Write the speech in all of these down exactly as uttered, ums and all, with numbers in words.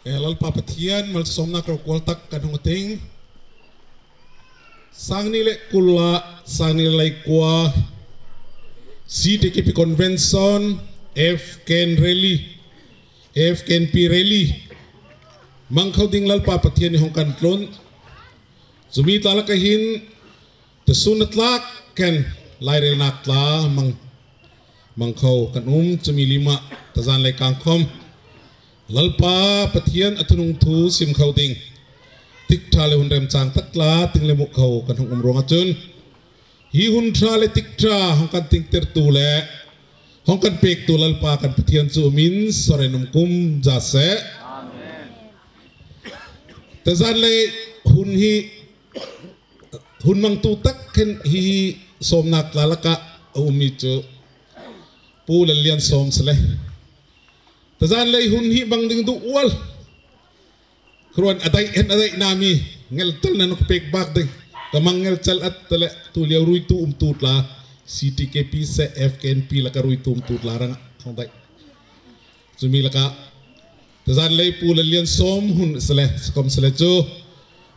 Eh, Lalpa Pathian malsawmnâk rokual tak kan hawng ting. Sâng nih leh kul ah, sâng nih leh leikua, C T K P Convention, F K N Rally, F K N P Rally mang kho ding Lalpa Pathian nih hawng kan tlun. Chumi tla lakah hin, tusûn na tlâk hen lâirêlnâk tla mang, mang kho kan um, chumi lim ah tuzân leikâng khawm Lalpa Pathian a thunung thu sim kho ding tikṭha leh hun remchâng tak tla ting leh muh kho kan hawng um ruangah chun, hi hun ṭha leh tikṭha hawng kan tingtirtu leh hawng kan pêktu Lalpa kan Pathian chu min sawr hen um kumza seh. Amen. Tuzân lei hun hi Hun mangtu tak hen hi sawmnâk tla lakah a um mi chu Pu Lalliansawm asi le. Tuzân lei hun hi mang ding duh ual. Khuaruan a daih hen a daih na mi ngelchel nan ka pêk bâk ding. Ka mang ngelchel ata leh tuliau ruitu umtu tla C T K P seh F K N P lakah ruitu umtu tla rangah hawng daih. Chumi lakah tuzân lei Pu Lalliansawm hun asi le, sikhawmsele chu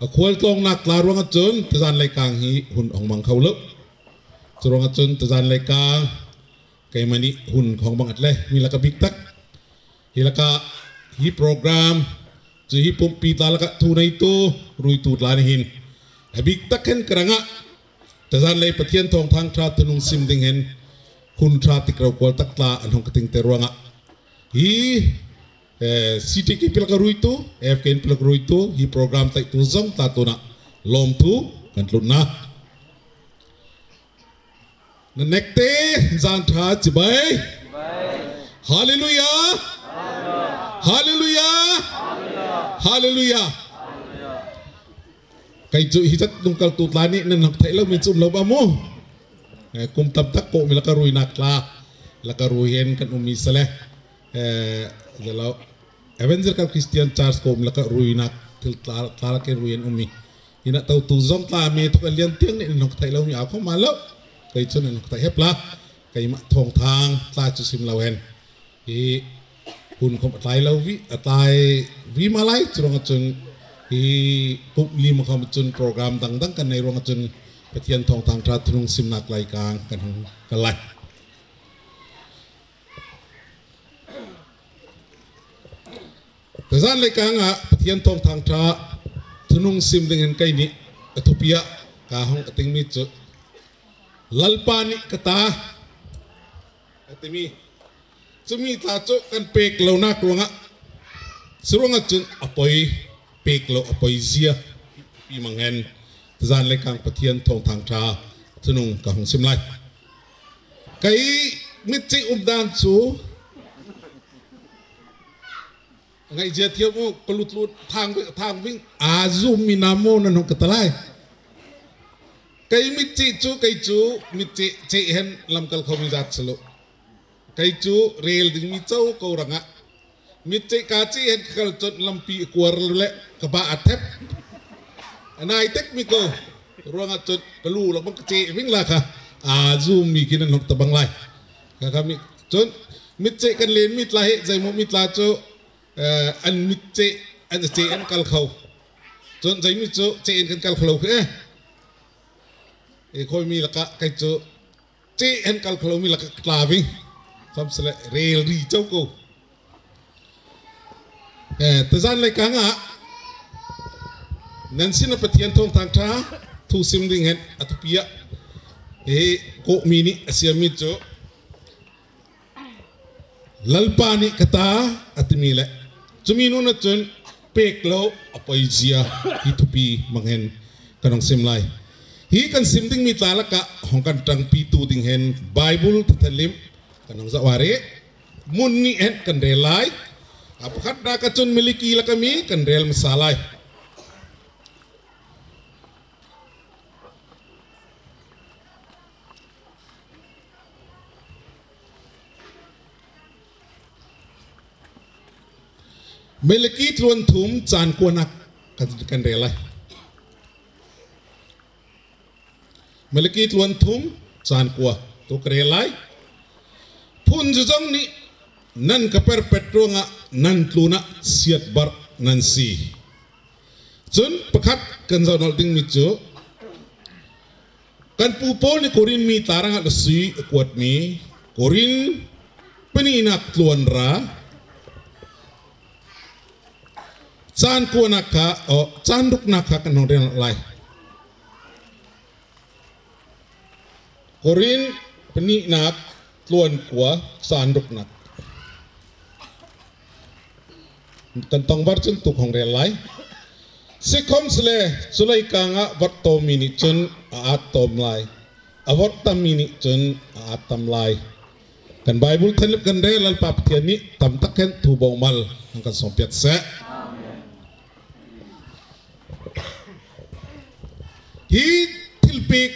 a khualtlâwngnâk tla ruangah chun tuzân leikâng hi hun hawng mang kho lo. Churuangah chun tuzân leikâng keimah nih hun hawng mang at le, mi lakah bîk tak. Hi lakah hi program chu hi pumhpi tla lakah thuneitu ruitu tla nih hin a bîk tak hen ka rangah tuzân lei Pathian thâwngthâng ṭha thunung sim ding hen hun ṭha tik rokual tak tla an hawng ka tingtir ruangah hi, eh, C T K P lakah ruitu, F K N P lakah ruitu, hi program tlaihtu zawng tla tungah lâwmthu kan tlun na. Nan nekte zân ṭha chibai. Halleluia. Halleluia. Halleluia. Kei chu hi zat nungkaltu tla nih nan hawng theih lo mi chu um lo ba maw? Eh, kum tam tak Kawhmi lakah ruinâk tla lakah rui hen kan um mi asi le. Eh, zalo Evangelical Christian Church Kawhmi lakah ruinâk thil tla, tla lakah rui hen um mi. Hinah totu zawng tla mi thawk a lian tiang nih nan hawng theih lo mi a khawm a lo. Kei chu nan hawng theih hep la. Keimah thâwngthâng tla chu sim lo hen hi hun khawm a tlai lo vi, a tlai vi ma lai, churuangah chun hi pumh lim khawm chun program dangdang kan nei ruangah chun Pathian thâwngthâng ṭha thunung simnâk leikâng kan hawng kal lai. Tuzân leikâng ah Pathian thâwngthâng ṭha thunung sim ding hen kei nih a thupi ah ka hawng a ting mi chu Lalpa nih ka ta a ti mi. Chumi tla chu kan pêk lonâk ruangah, churuangah chun a poi pêk lo, a poi zia pi mang hen tuzân leikâng Pathian thâwngthâng ṭha thunung ka hawng sim lai. Kei mitcheh um dân chu ngaihzia thiam u, ka lutlut thâng ving, thâng ving, a zum mi na maw nan hawng ka ta lai. Kei mitcheh chu, kei chu mitcheh cheh hen lam kal kho mi zât silo. Kei chu rêl ding mi cho ko rangah mitcheh ka cheh hen ka kal chun lampi a kuar le ka ba a thep. A nai tek mi ko. Ruangah chun ka lu lakah ka cheh ving la kha. A zum mi khin an hawng ta bang lai. Kha kha mi chun mitcheh kan len mi tla he, zei maw mi tla chu, eh, an mitcheh, an cheh an kal kho. Chun zei mi chu cheh an kan kal kho lo he. E khoi mi lakah kei chu cheh hen kal kho lo mi lakah ka tla ving. Khawmsele rêl ri cho ko. Eh, tuzân leikâng ah nan sinah Pathian thâwngthâng ṭha thu sim ding hen a thupi ah hi Kawhmi nih a siam mi chu Lalpa nih ka ta a ti mi le. Chumi nûnah chun pêk lo a poi zia hi thupi mang hen kan hawng sim lai. Hi kan sim ding mi tla lakah hawng kan ṭangpitu ding hen Bible thathalim kan hawng zauh a rih. Mun nih hen kan rêl lai. A pakhatnâk ah chun Malaki lakah mi kan rêl masa lai. Malaki tluan thum chân kuanâk kan, kan rêl lai. Malaki tluan thum chân kua tu ka rêl lai. Phun zawzawng nih nan ka perpet ruangah nan tlûnah siatbarh nan si. Chun pakhat kan zoh nawlh ding mi chu, kan pu Paul nih Korin mi tla rangah lasui a kuat mi, Korin panihnâk tluan ra, chang kuanâk kha, oh, chang ruknâk kha kan hawng rel lai. Korin panihnâk tluan kua, chang ruknâk. Kan tawng var chun tu hawng rel lai. Sikhawmsele, chu leikâng ah vawrh tâwm mi nih chun a ât tâwm lai. A vawrh tam mi nih chun a ât tam lai. Kan Bible thanlip kan rel, Lalpa Pathian nih tam tak hen thu bâwngmal hawng kan sawmpiat seh. Hi thilpêk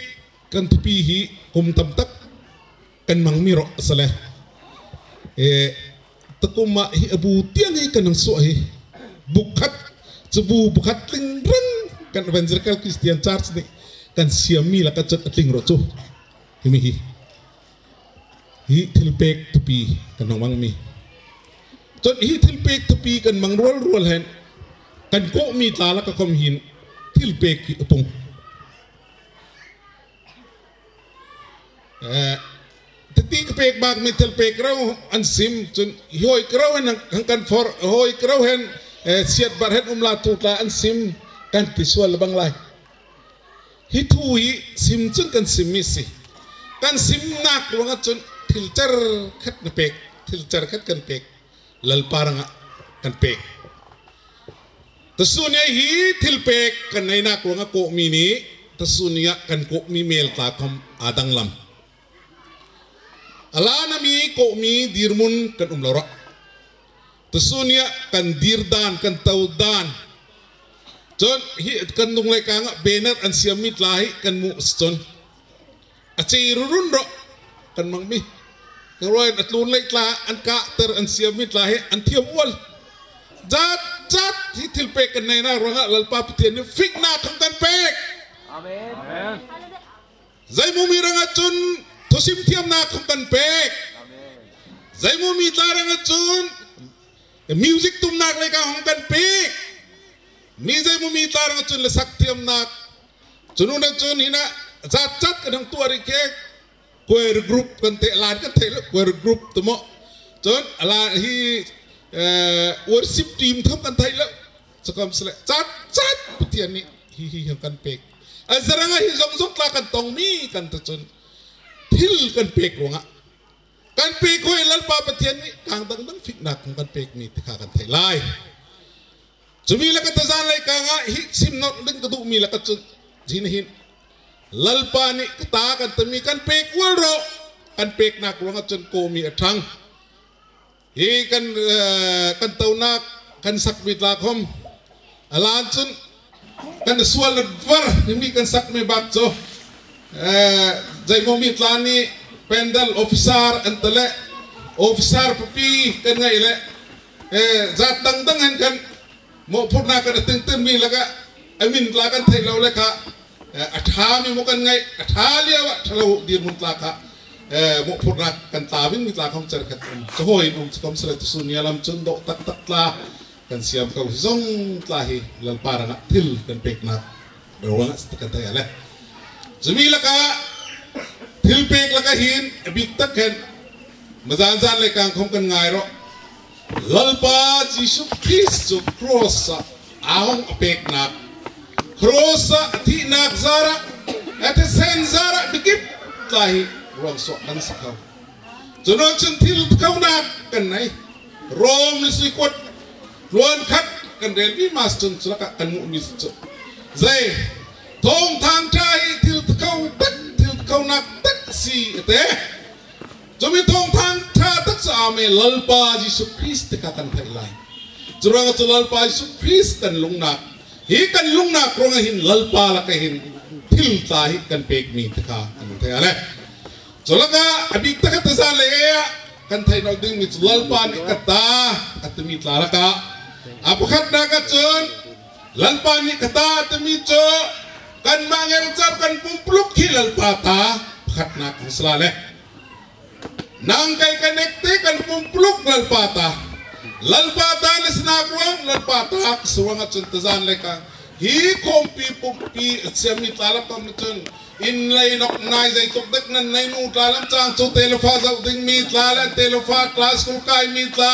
kan thupi hi kum tam tak kan mang mi rawh asi le. Eh, tukum ah hi a bu tiang hi kan hawng suah hi. Bu khat, chu bu, bu khat tling rang kan Evangelical Christian Church nih kan siam mi lakah chun a tling rawh chu. Hi mi hi. Hi thilpêk thupi kan hawng mang mi. Chun hi thilpêk thupi kan mang rualrual hen kan kawhmi tla lakah khawm hin thilpêk hi a pung. Eh, titi ka pêk bâk mi thilpêk rau an sim, chun hi hâwi ka rau hen hawng kan for, hâwi ka rau hen, eh, siatbarh hen um lai tu tla an sim kan ti sual bang lai. Hi thu hi sim chun kan sim mi asi. Kan simnâk ruangah chun thil cherkhat na pêk, thil cherkhat kan pêk. Lalpa rangah kan pêk. Tusuni ah hi thilpêk kan neinâk ruangah kawhmi nih tusuni ah kan kawhmi mêl tla khawm a danglam. A lân ah mi kawhmi dîrmun kan um lo rawh. Tusuni ah kan dîr dân, kan to dân. Chun hi kan dung leikâng ah banner an siam mi tla hi kan muh asi chun a chei rurun rawh kan mang mi. Ka ruai a tlûn leih tla an kâhter an siam mi tla hi an thiam ual. Zat zat hi thilpêk kan neinâk ruangah Lalpa Pathian nih fiknâk khawm kan pêk. Amen. Zeimaw mi rangah chun thusim thiamnâk khawm kan pêk. Zeimaw mi tla rangah chun music tumnâk leikâng khawm kan pêk. Mi zeimaw mi tla rangah chun lasak thiamnâk. Chu nûnah chun hinah zat zat kan hawng tuah rih khe. Choir group kan theih, lân kan theih lo, choir group tu maw. Chun a lân hi, eh, worship team khawm kan theih lo. Sikhawmsele zat zat Pathian nih hi hi hawng kan pêk. A zarangah hi zawngzawng tla kan tawng mi kan ta chun thil kan pêk ruangah kan pêk hâwi Lalpa Pathian nih kâng dangdang fiknâk hawng kan pêk mi ti kha kan theih lai. Chu mi lakah tuzân leikâng ah hi sim nawlh ding ka duh mi lakah chun zin hin Lalpa nih ka ta kan ta mi kan pêk ual rawh. Kan pêknâk ruangah chun kawhmi a ṭhang. Hi kan, eh, kan tonâk kan sak mi tla khawm a lân chun kan sual nat var hi mi kan sak mi bâk chu, eh, zeimaw mi tla nih pandal officer an ta le officer papi kan ngâi le, eh, zat dangdang hen kan mawhphurhnâk kan a tingtir mi lakah a min tla kan theih lo le kha, eh, a ṭha mi maw kan ngâi, a ṭha liauah ṭha lo dîrmun tla kha, eh, mawhphurhnâk kan tâuvin mi tla khawm cherkhat um. Chu hâwi in um chu khawmsele tusuni ah lam chun dawh taktak tla kan siam ko hi zawng tla hi Lalpa rangah thil kan pêknâk ruangah asi kan theih a le. Chu mi lakah thilpêk lakah hin a bîk tak hen mazân zân leikâng khawm kan ngâi rawh. Lalpa Jisu Krist chu cross ah a hawng a pêknâk, cross ah a thihnâk zârah, a thisen zârah mi kip tla hi ruangsuah kan si kho. Chu nûnah chun thil tikhonâk kan nei. Rom lasui kuat tluan khat kan rêl mi mas chun chu lakah kan muh mi chu. Zei, thâwngthâng ṭha hi thil tikho tak, thil tikhonâk tak asi a ti. Chu mi thâwngthâng ṭha tak chu â me Lalpa Jisu Krist ti kha kan theih lai. Churuangah chu Lalpa Jisu Krist kan lungnâk. Hi kan lungnâk ruangah hin Lalpa lakah hin thil tla hi kan pêk mi ti kha kan theih a le. Chu lakah a bîk tak hen tuzân lei ah kan theih nawlh ding mi chu Lalpa nih ka ta a ti mi tla lakah a pakhatnâk ah chun Lalpa nih ka ta a ti mi chu kanmah ngelchâk kan pumpuluk hi Lalpa ta pakhatnâk hawng si lai le. Nang kei kan ektê kan pumpuluk Lalpa ta. Lalpa ta na sinâk ruang, Lalpa ta ka si ruangah chun tuzân leikâng hi khawmpi pumhpi a siam mi tla lakah mi chun, in lei nawk nâi zeitluk dek nan nei nu tla lam chang chu telufa zauh ding mi tla leh telufa tla school kâi mi tla,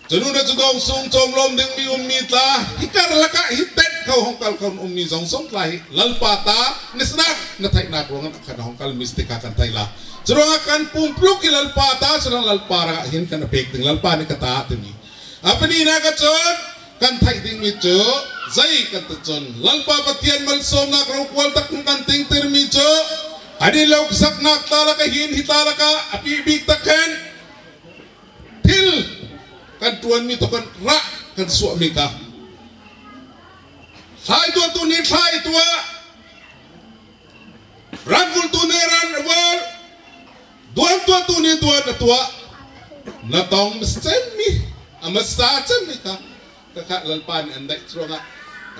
chu nûnah chu dâwngsung châwm lâwm ding mi um mi tla, hi kar lakah hi tet kho hawng kal kho um mi zawng zawng tla hi Lalpa ta na sinâk na theihnâk ruangah khan hawng kal mi si ti kha kan theih lai. Churuangah kan pumpluk hi Lalpa ta, churuangah Lalpa rangah hin kan pêk ding, Lalpa nih ka ta ti mi. A panihnâk ah chun kan theih ding mi chu zei kan ti chun, Lalpa Pathian malsâwmnâk rokual tak hawng kan tingtir mi chu, a nih lo saknâk tla lakah hin hi tla lakah a pi bîk tak hen thil kan ṭuan mi tawh kan rah kan suah mi kha. Thlai tuahtu nih thlai a tuah, ran vultu nih ran a vul, duan tuahtu nih duan a tuah. Na tawng masa chem mi, a masa chem mi kha, kha kha Lalpa nih an daih churuangah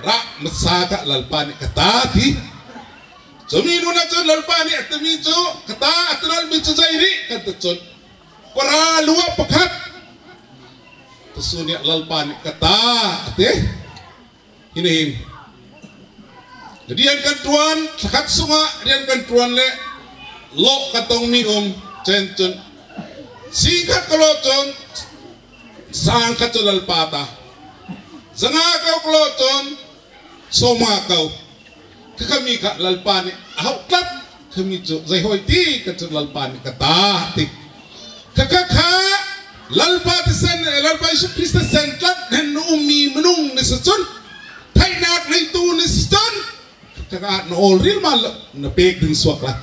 rah masa kha Lalpa nih ka ta ti. Chumi nûnah chun Lalpa nih a ti mi chu ka ta a ti nawlh mi chu zei rih kan ti chun, parâ luah pakhat. Tusûn ah Lalpa nih ka ta a ti. Hin hin. Rian kan ṭuan, thlakhat sungah rian kan ṭuan leh lawh kan tawng mi um, chen chun. Sîng khat ka lawh chun, sâng khat chu Lalpa ta. Zanga kau ka lawh chun, sâwmnga kau. Kha kha mi kha Lalpa nih a hauh tlat. Kha mi chu zei hâwi ti kan chun Lalpa nih ka ta ti. Kha kha kha Lalpa thisen, Lalpa Jisu Krist thisen tlat hen na um mi minung na si chun, theihnâk neitu na si chun, kha kha na âwl ril ma lo na pêk ding suak lai.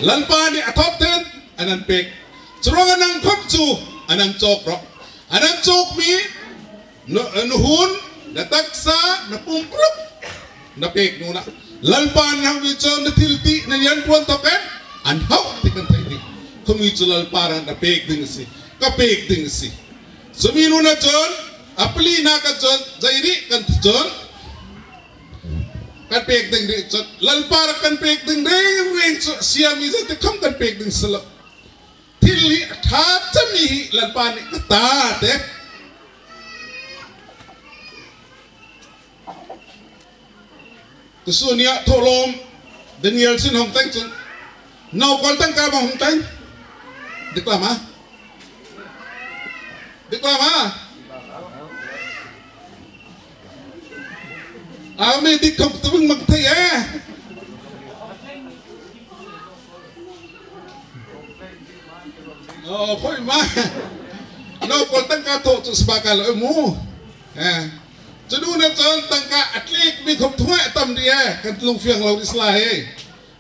Lalpa nih a thawt hen a nan pêk. Churuangah nang khawm chu a nan châwk rawh. A nan châwk mi na, na hun, na taksa, na pumpluk na pêk nûnah Lalpa nih a hauh mi chu na thilti, na rianṭuan thawk hen an hauh ti kan theih ding. Kha mi chu Lalpa rangah na pêk ding asi, ka pêk ding asi. Chumi nûnah chun a palihnâk ah chun zei rih kan ti chun, kan pêk ding rih chun, Lalpa rangah kan pêk ding rêng rêng chu siam mi zei ti khawm kan pêk ding si lo. Thil hi a ṭha chem mi hi Lalpa nih ka ta ti. Tusûn ah thawhlâwm Daniel sin hawng teng chun, nokâl tangka bang hawng teng. Dik lam ah. Dik lam ah. A mi dik khawm tu bing mak thei e. Aw, khoi ma. Nokâl tangka thawh chu sibaka lo mu. Eh. Chu nûnah chun tangka a tlêk mi khawm thu a tam dih e. Kan lungfiang lo rih si lai he.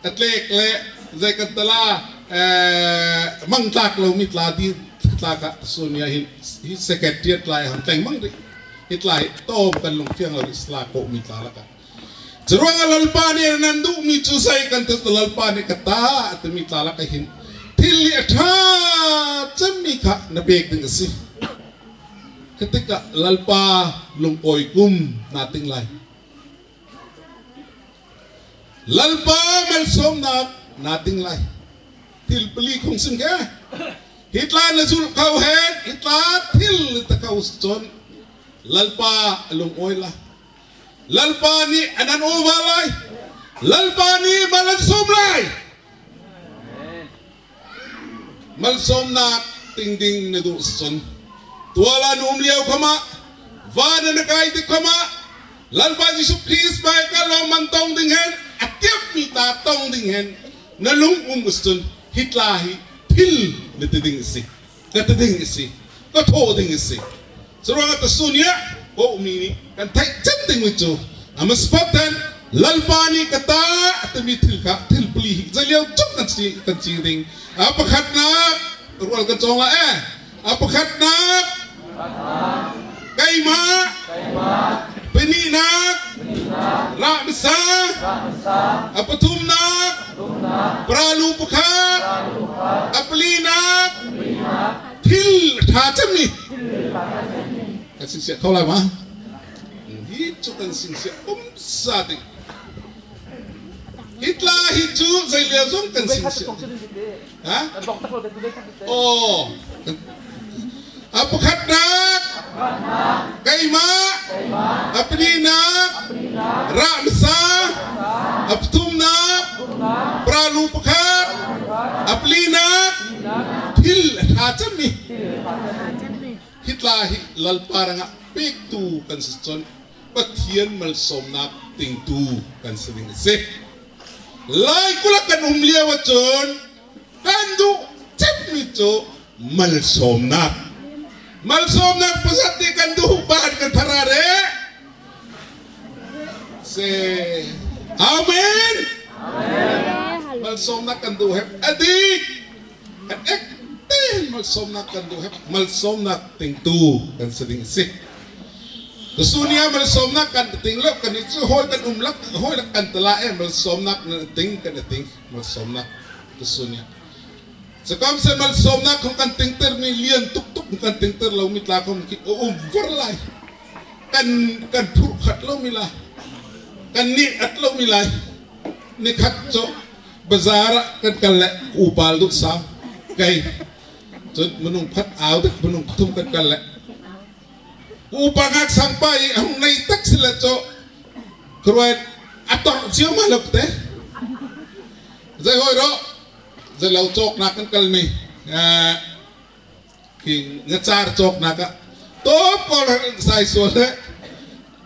A tlêk le zei kan ti lai, eh, mang tlâk lo mi tla ti, tla kha Sonia hin, hi secretariat tla hawng tleng mang rih. Hi tla hi tâwm kan lungfiang lo rih si lai ko mi tla lakah. Churuangah Lalpa nih nan duh mi chu zei kan ti, Lalpa nih ka ta a ti mi tla lakah hin thil hi a ṭha chem mi kha na pêk ding asi. Kha tikah Lalpa lungâwi kum na ting lai. Lalpa malsâwmnâk na ting lai. Thil pali khawng sim khe. Hi tla na zulh kho hen, hi tla thil ta kho chun Lalpa a lungâwi lai. Lalpa nih a nan âwva lai. Lalpa nih mal an sâwm lai. Malsâwmnâk ting ding na duh si chun, tual ah na um liau khawm ah, vân ah na kâi tik khawm ah, Lalpa Jisu Krist bai ka lâwmman tawng ding hen, a tiap mi ta tawng ding hen na lung um si chun, hi tla hi thil na ti ding asi, ka ti ding asi, ka thawh ding asi. Churuangah ta Sonia ko mi nih kan theih chem ding mi chu, a masa phawt hen Lalpa nih ka ta a ti mi thil kha thil pali hi zei liau chung kan si, kan si ding. A pakhatnâk, rual kan châwng lai e. A pakhatnâk, keimah. Panihnâk, rah masa. A pathumnâk, parâ lu pakhat. A palinâk, thil ṭha chem mi. Kan singsiah kho lai ma. Hi chu kan singsiah um sa ding. Hi tla hi chu zei liau zong kan singsiah. Ha? Aw. A pakhatnâk, Keimah. A pahnihnak. Rahmasa. A pathumnak. Paralu pakhat. A palinak. Thil a ṭha chem mi. Hi tla hi Lalpa rangah pêktu kan si chun Pathian malsâwmnâk tingtu kan si ding asi. Laikulh ah kan um liauah chun kan duh chem mi chu malsâwmnâk. Malsâwmnâk pakhat nih kan duh ban kan thar a reh. Say amen. Malsâwmnâk kan duh hep a dik. Kan ektê hen malsâwmnâk kan duh hep, malsâwmnâk tingtu kan si ding asi. Tusun ni ah malsâwmnâk kan ting lo kan nih chu hâwi kan um lak, hâwi lak kan tla e, malsâwmnâk nan ting kan ting, malsâwmnâk tusun ni ah. Chukam seh malsâwmnâk hawng kan tingtir mi lian tuktuk hawng kan tingtir lo mi tla khawm khi a um var lai. Kan, kan phurh khat lo mi lai. Kan nih at lo mi lai. Ni khat chu bazar ah kan kal le upa duh sâng kei. Chun minung pakhat âu dik minung pathum kan kal le upa ngâksâng pa hi hawng nei tak si le chu khuaruai a tawrh chiau ma lo tê. Zei hâwi rawh. Zei lo châwknâk kan kal mi. Ah, Khi ngachâr châwknâk ah tâwp kawlrang sai sual he.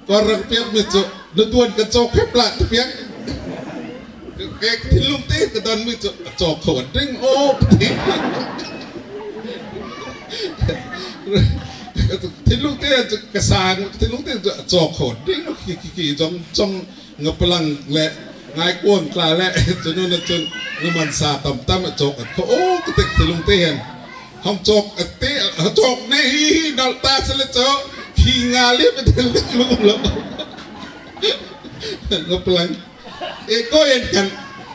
Kawlrang piak mi chu na duan kan châwk hep lah ti piak. Kei thinlung tê ka dawn mi chu a châwk kho a ding aw ti. Thinlung tê chu ka sâng, thinlung tê chu a châwk kho a ding khi khi khi zong zong. Nga palang le, ngâi kuang tla le, chu nûnah chun nga man sa tam tam a châwk a kho. Aw, ka tek thinlung tê hen. Hawng châwk a tê, a châwk ne hi hi nal ta si le chu khi nga liam a thil dik lum lo. Nga palang. E ko hen kan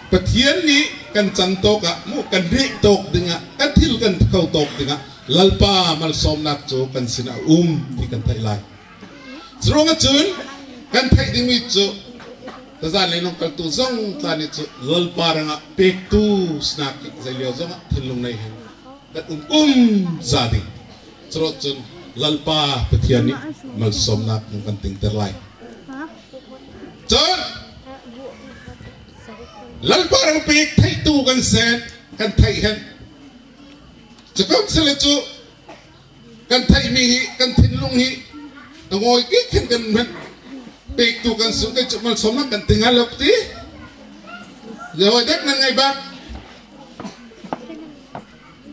Pathian nih kan chan tâwk ah, mu kan rih tâwk ding ah, kan thil kan kho tâwk ding ah Lalpa malsâwmnâk chu kan sinah a um ti kan theih lai. Churuangah chun kan theih ding mi chu tuzân lei nung kaltu zawng tla nih chu Lalpa rangah pêktu sinâk hi zei liau zawngah thinlung nei hen kan um kumza ding. Churuangah chun Lalpa Pathian nih malsâwmnâk hawng kan tingtir lai. Chun Lalpa rang pêk theihtu kan si hen, kan theih hen. Chukam si le chu kan theih mi hi, kan thinlung hi a ngâwi kik hen kan um hen. Pêktu kan si hen, kei chu malsâwmnâk kan ting a lo ti. Zei hâwi dek nan ngâi bâk.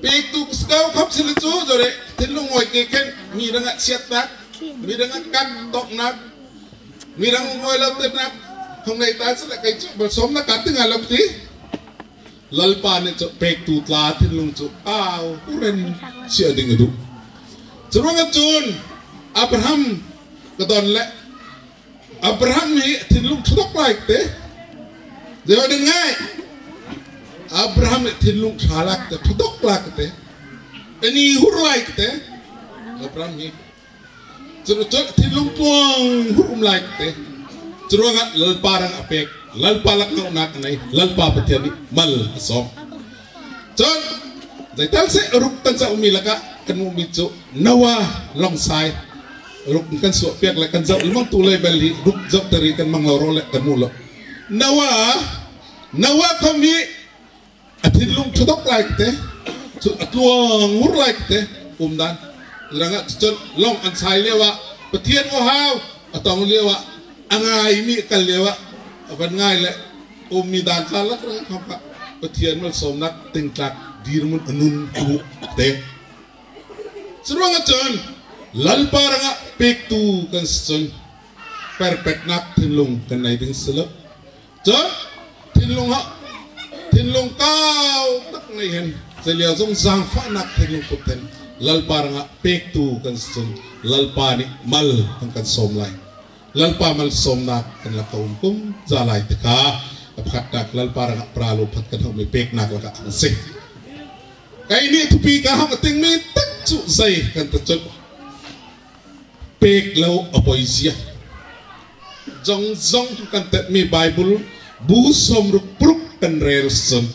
Pêktu ka si kho khawm si le chu, zawreh thinlung ngâwi kik hen, mi rangah chiatnâk, mi rangah kan tâwknâk, mi rang ngâwi lo tirnâk hawng nei ta si le kei chu malsâwmnâk kan ting a lo ti. Lalpa nih chu pêktu tla thinlung chu âu hur hen si a ding a duh. Churuangah chun Abraham ka dawn le Abraham hi thinlung ṭha dawk lai ka ti. Zei hâwi ding ngâi. Abraham hi thinlung ṭha lai ka ti, ṭha dawk lai ka ti. Ani hur lai ka ti. Abraham hi Chu, chu, thinlung tluang hur um lai ka ti. Churuangah Lalpa rangah pêk, Lalpa lakah ngaunâk a nei, Lalpa Pathian nih mal a sâwm. Chun, zei tal seh ruk kan zauh mi lakah kan muh mi chu Noah lawngsai. Ruk kan suah piak le kan zauh lemang tu lei bel hi ruk zauh tari kan mang lo rawh le kan muh lo. Noah, Noah khawm hi A thinlung ṭha dawk lai ka ti, chu a tluang hur lai ka ti, um dân. Rangah chu chun lawng an sai liauah, Pathian aw hâu, a tawng liauah, a ngâi mi a kal liauah, a van ngâi le, um mi dân tla lak rang khawm kha, Pathian malsâwmnâk ting tlâk dîrmun a nun ka muh ka ti. Churuangah chun, Lalpa rangah pêktu kan si chun, perpetnâk thinlung kan nei ding si lo. Chun, thinlung ha, thinlung kâu tak nei hen, zei liau zawng zângfahnâk thinlung put hen, Lalpa rangah pêktu kan si chun, Lalpa nih mal hawng kan sâwm lai. Lalpa malsâwmnâk kan lakah um kumza lai ti kha, a pakhatnâk Lalpa rangah paralu pakhat kan hawng mi pêknâk lakah asi. Kei nih thupi ka hawng a ting mi tak chu zei kan ti chun, pêk lo a poi zia. Zawngzawng kan ti mi Bible bu sâwmruk paruk kan rêl chun,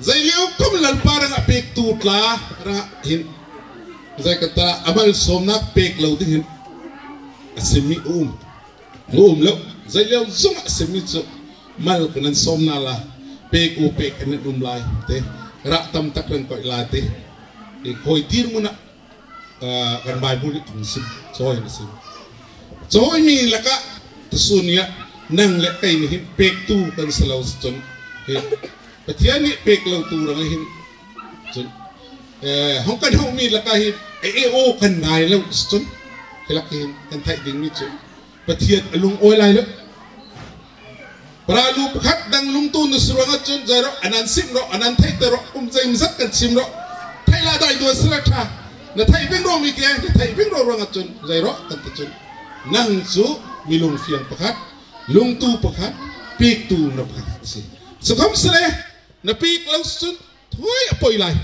zei liau khawm Lalpa rangah pêktu tla rangah hin Zei kan ta, a malsâwmnâk pêk lo ding hin a sim mi um. Um lo, zei liau zong a sim mi chu mal kan nan sâwm na la, pêk u pêk kan nan um lai te, rah tam tak nan koih lai te. Hâwi tîr mun ah, ah, kan Baibul nih kan sim, chu hâwi na sim. Chu hâwi mi lakah, tusûn ni ah, nang leh kei nih hin pêktu kan si lo si chun, hi Pathian nih pêk lo tu rang hin, chun, eh, hawng kan hawng mi lakah hin, eh, eh, aw kan ngâi lo si chun, hi lak hin kan theih ding mi chu Pathian a lung awi lai lo. Paralu pakhat dang lungtu na si ruangah chun, zei rawh, a nan sim rawh, a nan theih ta rawh, kum zei mi zat kan sim rawh. Theih lah dâi duai si la ṭha. Na theih ving rawh mi kei, na theih ving rawh ruangah chun, zei rawh kan ti chun, nang chu mi lungfiang pakhat, lungtu pakhat, pêktu na pakhat si. Sikhawmsele, na pêk lo si chun, thuai a poi lai.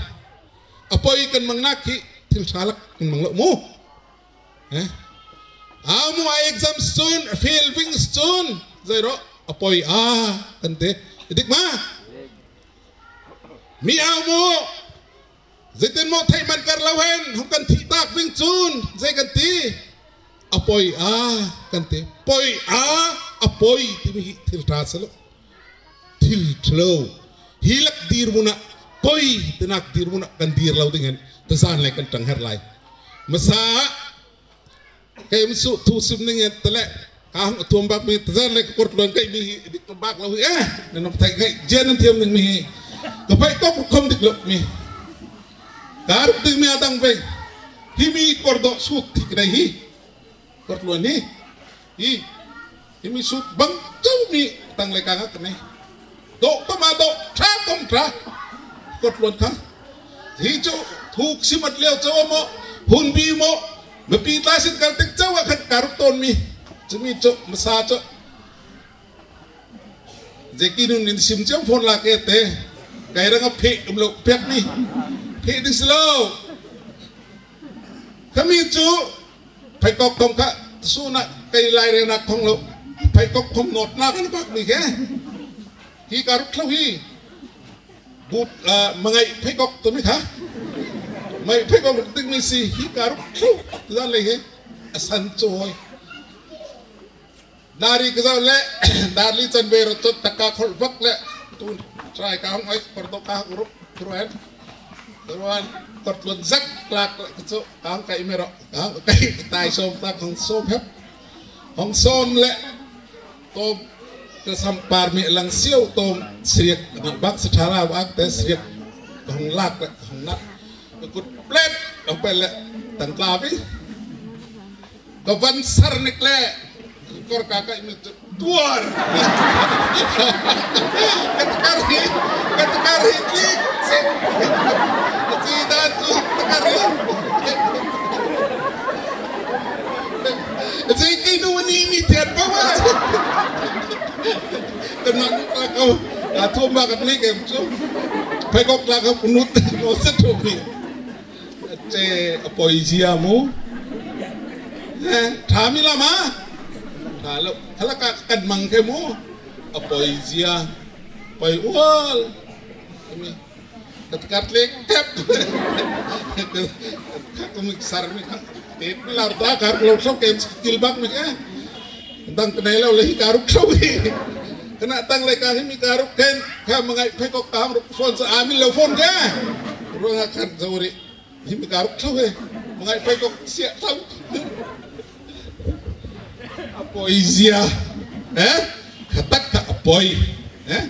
A poi kan mangnâk hi thil ṭha lak kan mang lo maw. Eh? A mu a exam si chun, a fail ving si chun, zei rawh, a poi a kan ti. Dik ma? Mi a mu, zeitin maw theih man kar lo hen, hawng kan thih tâk ving chun, zei kan ti. A poi a kan ti. Poi a, a poi ti mi hi thil ṭha si lo. Thil ṭhalo. Hi lak dîr mun ah, poi tinâk dîr mun ah kan dîr lo ding hen tuzân le kan ṭang her lai. Masa ah, kei mi chu thu sim ning hen tale, ka hawng a tuam bâk mi, tuzân le ka kawrtluan kei mi hi dik bâk lo hi, eh, nan hawng theih kei, jen nan thiam ning mi hi. Ka phei kawk khawm dik lo mi. Ka ruk ding mi a dang vei. Hi mi kawrdawh sût thik nei hi. Kawrtluan hi. Hi. Hi mi sût bang chau mi tang le ka ngâk nei. Dawh tawm a dawh, ṭha tawm ṭha. Kawrtluan kha. Hi chu thuk sim at liau chau maw, hun bi maw, ma pi tla sin kal tek chau a khat ka ruk tâwn mi. Chu mi chu, masa chu. Zei ki nun in sim chiam phone lak e te. Kei rang a pheh um lo piak mi. Pheh ding si lo. Kha mi chu phei kawk khawm kha sûn ah kei lai rênâk khawm lo. Phei kawk khawm nawtnâk an bâk mi khe. Hi ka ruk thlo hi. But, ah, ma ngaih phei kawk tu mi kha. Ngaih phei kawk ruk tik mi si hi ka ruk thlo. Tu dan lei he. A san chu hâwi. Dari ka zauh le, dari li chan ve rawh chun taka khol vak le. Tu trai ka hawng oi, kawrdawh ka hawng ruk, kawrtluan. Kawrtluan zak lak le, ka chu, ka hawng kai me rawh. Ka hawng kai, tai sâwm tak hawng sâwm hep. Hawng sâwm le. Tâwm, ka sam par mi lang siau tâwm, sriak, bâk sa ṭha la bâk te sriak. Ka hawng lak le, ka hawng lak. Ka kut plet, hawng pet le, tang tla ving. Ka van sar nik le, kawr ka kai mi tuar. Ka takar hi, ka takar hi tlik. Ka chi dan chu takar hi. Ka chi ki nu ni mi tian pa wa. Ka nak ka kau, ka thum ba ka tlik em chu. Phei kawk la ka kunut, no se thu mi. Che a poi zia mu. Eh, ṭha mi la ma. Ṭha lo. Kha la ka kan mang khe mu. A poi zia. Poi ual. Ka kat lek tep. Ka kum sar mi ka. Tep lar ta kar lo so kem skill bak mi ka. Dang ka nei lo le hi ka ruk so hi. Ka na tang le ka hi mi ka ruk ken. Ka ma ngaih phei kawk ka hawng ruk phone sa a mi lo phone ka. Ruang a kan sa uri. Hi mi ka ruk thlo he. Ma ngaih phei kawk siah thlo. A poi zia. Eh? Kha tak kha a poi. Eh?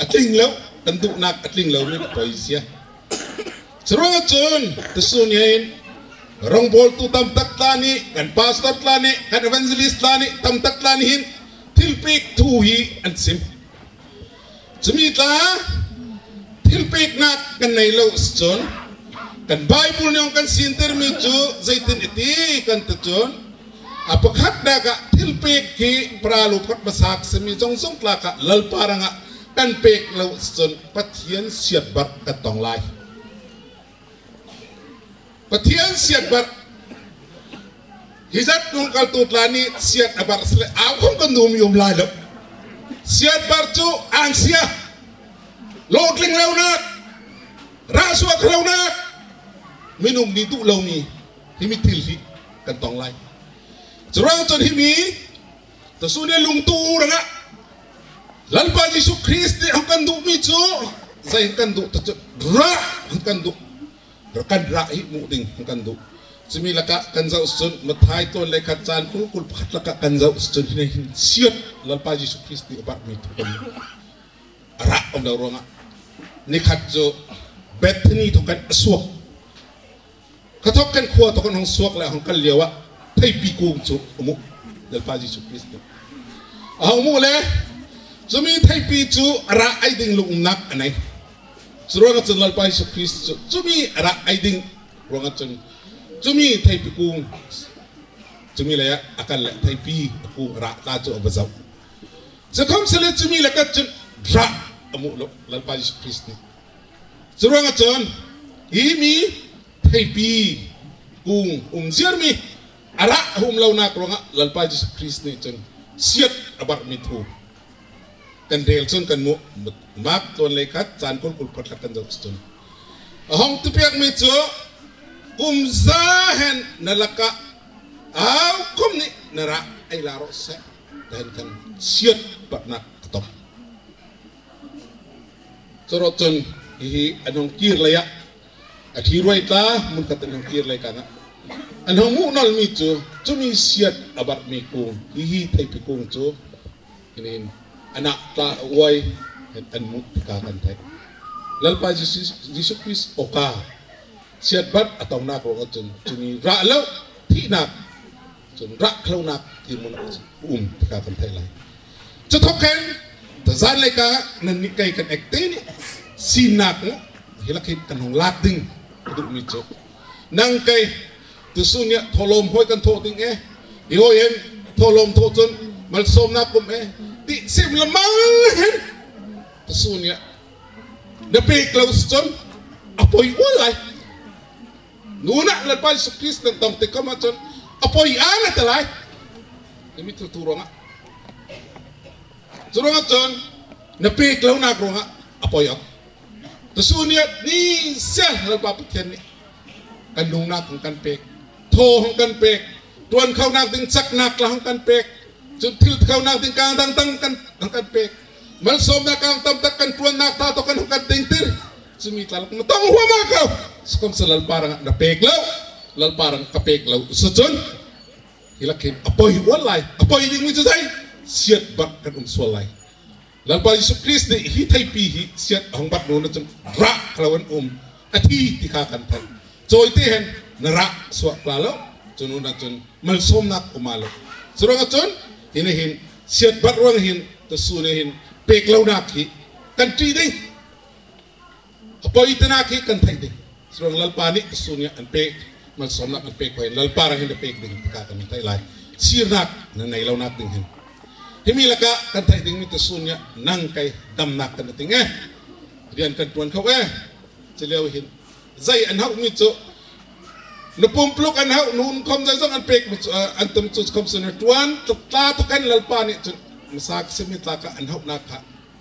A tling lo. Kan duhnâk a tling lo mi a poi zia. Churuangah chun, tusûn ni hin. Rawngbâwltu tam tak tla nih, kan pastor tla nih, kan evangelist tla nih, tam tak tla nih hin. Thilpêk thu hi an sim. Chu mi tla, thilpêknâk kan nei lo si chun, kan Baibul nih hawng kan sîntir mi chu zeitin a ti kan ti chun, a pakhatnâk ah thilpêk hi paralu pakhat masa ka si mi zawngzawng tla kha Lalpa rangah kan pêk lo si chun Pathian siatbarh kan tawng lai. Pathian siatbarh. Hi zat nung kaltu tla nih siat a barh si le, âukhawm kan dum um lai lo. Siatbarh chu ângsia. Lawhtling lonâk. Rah suak lonâk. minung nih duh lo mi, himi thil hi kan tawng lai. Churuangah chun himi, tusûn nih lungtu rangah Lalpa Jisu Krist nih hawng kan duh mi chu, zei hawng kan duh ta chu, rah hawng kan duh. Kan rah hi muh ding hawng kan duh. Chumi lakah kan zoh chun, Mathai tluan leikhat chân kul, kul pakhat lakah kan zoh chun, hini hin siat Lalpa Jisu Krist nih a barh mi thu kan, a rah awm lo ruangah. Nikhat chu Bethani thawk hen a suak. Kha thawk hen khua thawk hen hawng suak le hawng kal liauah theipi kung chu a muh. Lalpa Jisu Krist nih a hawng muh le, chumi theipi chu a rah ei ding lungumnâk a nei. Churuangah chun Lalpa Jisu Krist chu chumi a rah ei ding ruangah chun, chumi theipi kung, chumi leiah a kal le theipi kung a rah ta chu a va zoh. Sikhawmsele chumi lakah chun rah a muh lo Lalpa Jisu Krist nih. Churuangah chun himi theipi kung um ziar mi a rah a um lonâk ruangah Lalpa Jisu Krist nih chun siat a barh mi thu kan rel chun kan muh. Mark tluan leikhat chân kul, kul pakhat lakah kan zoh chun, a hawng ti piak mi chu, kum za hen na lakah âukhawm nih na rah ei la rawh seh, ta hen khan siat barhnâk a tawng. Churuangah chun hi hi an hawng kîr leiah a thi ruai ta, mun khat an hawng kîr lei kang ah an hawng muh nawlh mi chu, chumi siat a barh mi kung, hi hi theipi kung chu, hini hin a nah tla a uai hen an muh tikah kan theih. Lalpa Jisu, Jisu Krist awka siat barh a tawngnâk ruangah chun, chumi rah lo thihnâk, chun rah kho lonâk thîrmunah um tikah kan theih lai. Chu thawk hen, tuzân leikâng ah nannih kei kan ektê nih sînnâk hi lak hin kan hawng lâk ding ka duh mi chu, nang kei tusûn nih thawhlâwm hâwi kan thawh ding e, hi hâwi hen thawhlâwm thawh chun malsâwmnâk um e ti sim lamang hen tusûn nih na pêk lo si chun a poi ual lai. Nûnah Lalpa Jisu Krist nan tawng tikah ma chun a poi a na ta lai. Himi thu thu ruangah, chu ruangah chun na pêk lonâk ruangah a poi awk. Tusûn nih ni sia Lalpa Pathian nih kan nungnâk hawng kan pêk, thaw hawng kan pêk, ṭuan khonâk ding chaknâk tla hawng kan pêk, chun thil khonâk ding kâng dang dang kan, hawng kan pêk, malsâwmnâk kâng tam tak kan ṭuannâk ta tawh kan hawng kan dingtir. Chumi tla lakah na tawng huam a ko. Sikhawmsele Lalpa rangah na pêk lo, Lalpa rangah ka pêk lo si chun hi lak hin a poi ual lai. A poi ding mi chu zei, siat barh kan um sual lai. Lalpa Jisu Krist nih hi theipi hi siat a hawng barh nûnah chun rah kho lo hen um, a thi tikah kan theih. Chawitê hen na rah suak tla lo, chu nûnah chun malsâwmnâk um a lo. Chu ruangah chun hini hin siat barh ruangah hin tusûn nih hin pêk lonâk hi kan ṭih ding. A poi tinâk hi kan theih ding. Churuang Lalpa nih tusûn nih an pêk, malsâwmnâk an pêk hâwi hen Lalpa rang hen a pêk ding tikah kan theih lai. Sîrnâk na nei lonâk ding hen. Himi lakah kan theih ding mi tusûn nih nang kei damnâk kan ting e. Rian kan ṭuan kho e. Chu liau hin zei an hauh mi chu, na pumpluk an hauh nûn khawm zeizawng an pêk mi chu, ah, an tam chu khawmsele na ṭuan tla tla thawk hen Lalpa nih chun masa ka sim mi tla kha an hauhnâk kha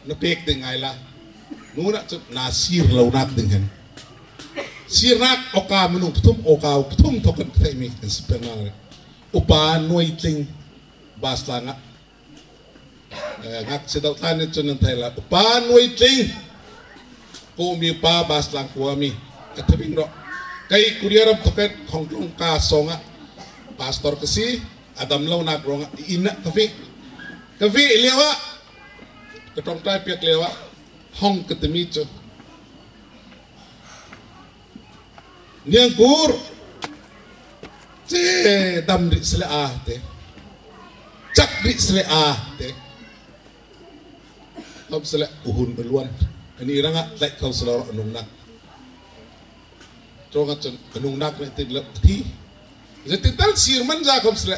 na pêk ding ngai la. Nûnah chun na sîr lonâk ding hen. Sîrnâk awka minung pathum, awka pathum thawk hen ka theih mi kan si pêk nang le. Upa Nuaitling Bastlang ah, eh, ngakchia doh tla nih chun nan theih la. Upa Nuaitling, ko mi upa Bastlang khua mi, ka thabing rawh. Kei Korea ram thawk hen Khawngtlung ka sâwng ah pastor ka si, a dam lonâk ruangah in ah ka veh. Ka veh liauah, ka ṭawngṭai piak liauah hawng ka ti mi chu, Niangkur, che dam rih sele a te, chak rih sele a te. Khawmsele u hun a luan. Ani rangah tlaih kho sele rawh a nungnâk. Churuangah chun a nungnâk nih tin lo a thi. Zei tin tal sîr man za khawmsele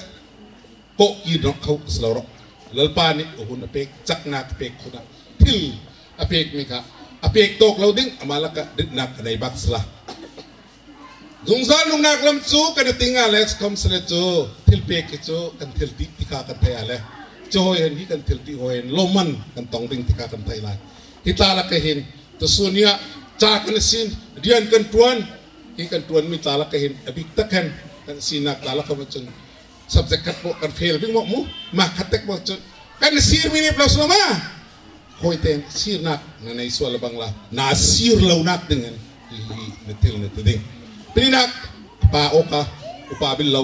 kawhkîr nawlh kho sele rawh. Lalpa nih a hun a pêk, chaknâk a pêk, hun ah thil a pêk mi kha a pêk tâwk lo ding, ama lakah ringnâk a nei bâk sele. Zungzâl nungnâk lam chu kan ting a le, sikhawmsele chu thil pêk hi chu kan thil tih tikah kan theih a le. Chu hâwi hen hi kan thil tih hâwi hen lâwmman kan tawng ding tikah kan theih lai. Hi tla lakah hin tusûn nih cha kan sîn, rian kan ṭuan, Hi kan ṭuan mi tla lakah hin a bîk tak hen kan sinnâk tla lakah mah chun subject khat pawh kan fail ving mawh mu, mark khat tak mah chun kan sîr mi nêp lo si lo ma. Hâwi ten sîrnâk na nei sual bang la, na sîr lonâk ding hen hi, hi na thil na ti ding. Panihnâk, ka pa awka, upa bil lo.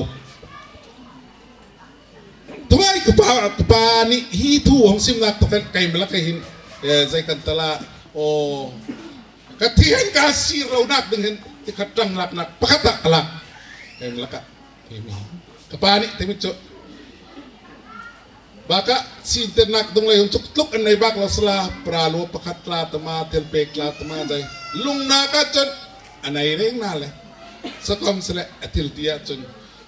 Thungâi ka pa, ka pa nih hi thu hawng simnâk thawk hen keimah lakah hin, eh, zei kan ti la, aw, ka thi hen ka sîr lonâk ding hen ti khat ṭanglâknâk pakhat ah ka lâk. Keimah lakah. Ka pa nih ti mi chu. Bâk ah, sîntirnâk dunglei hun chuk tluk an nei bâk lo si la, pra lu pakhat tla tama, thilpêk tla tama zei. Lungnâk ah chun a nei rêng na le. Sikhawmsele a thil ti ah chun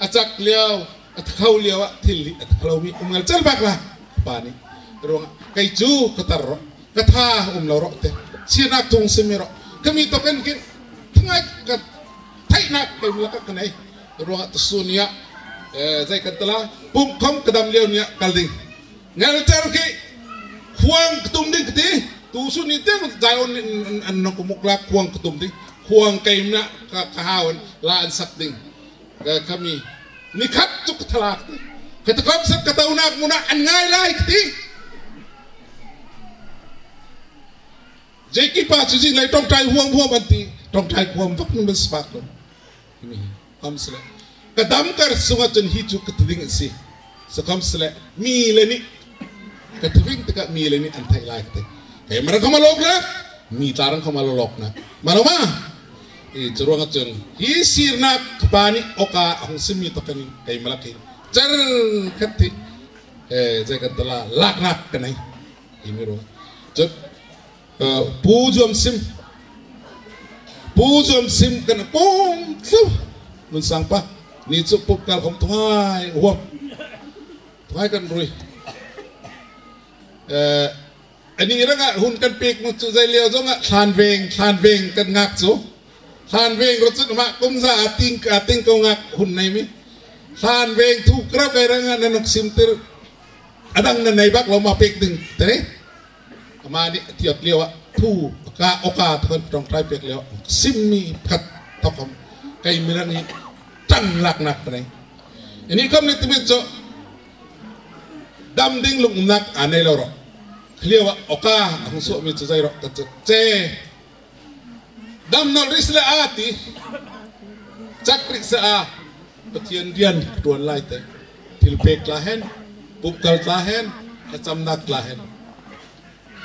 a chak liau, a kho liau ah thil hi a kho lo mi um ngelchel bâk la. Ka pa nih. Ruangah kei chu ka tar rawh. Ka tha um lo rawh te. Sîrnâk thu sim mi rawh. Ka mi thawk hen khin. Thungâi ka theihnâk keimah lakah ka nei. Ruangah tusun ni ah, eh, zei kan ti la. Pumh khawm ka dam liau ni ah kal ding. Ngelchel khi khuang ka tum ding ka ti. Tusun ni tiang Zion nih an, an, an nang ka muk lâk khuang ka tum ding. Khuang keimah ka, ka hâu hen la an sak ding. Ka, ka mi. Ni khat chu ka thalâk te. Ka ti khawmsele ka tonâk mun ah an ngâi lai ka ti. Zei ki pa chu zing lai ṭawngṭai huam huam an ti. Ṭawngṭai huam vak nan ban spak lo. Khawmsele. Ka dam kar sungah chun hi chu ka ti ding asi. Sikhawmsele. Mi le nih. Ka ti ving tikah mi le nih an theih lai ka ti. Keimah rang khawm a lâwknâk. Mi tla rang khawm a lâwknâk. Ma lo ma. I chu ruangah chun. Hi sîrnâk ka pa nih awka a hawng sim mi thawk hen keimah lakah hin. Char khat ti. Eh, zei kan ti la. Lâknâk ka nei. Hi mi ruangah. Chun. Pu Zuam Sim. Pu Zuam Sim kan pawm tlu. Nunsang pa. Ni chu pumh kal khawm thungâi huam. Thungâi kan rui. Eh, anih rangah hun kan pêk mu chu zei liau zawngah thlan vêng, thlan vêng kan ngâk chu. Thlan vêng rawh chun amah kum za a ting, a ting ko ngâk hun nei mi. Thlan vêng thu krau kei rangah nan hawng simtir. A dang nan nei bâk lo ma pêk ding te. Amah nih a thiat liauah thu ka awka thawk hen ṭawngṭai pêk liauah sim mi khat thawk khawm keimah rang hi ṭanglâknâk ka nei. Anih khawm nih ti mi chu dam ding lungumnâk a nei lo rawh. Kha liauah awka a hawng suah mi chu zei rawh ka ti che. Dam nawlh rih sele a ti. Chak rih sele a. Pathian rian ka ṭuan lai te. Thilpêk tla hen. Pumh kal tla hen. Ka chamnâk tla hen.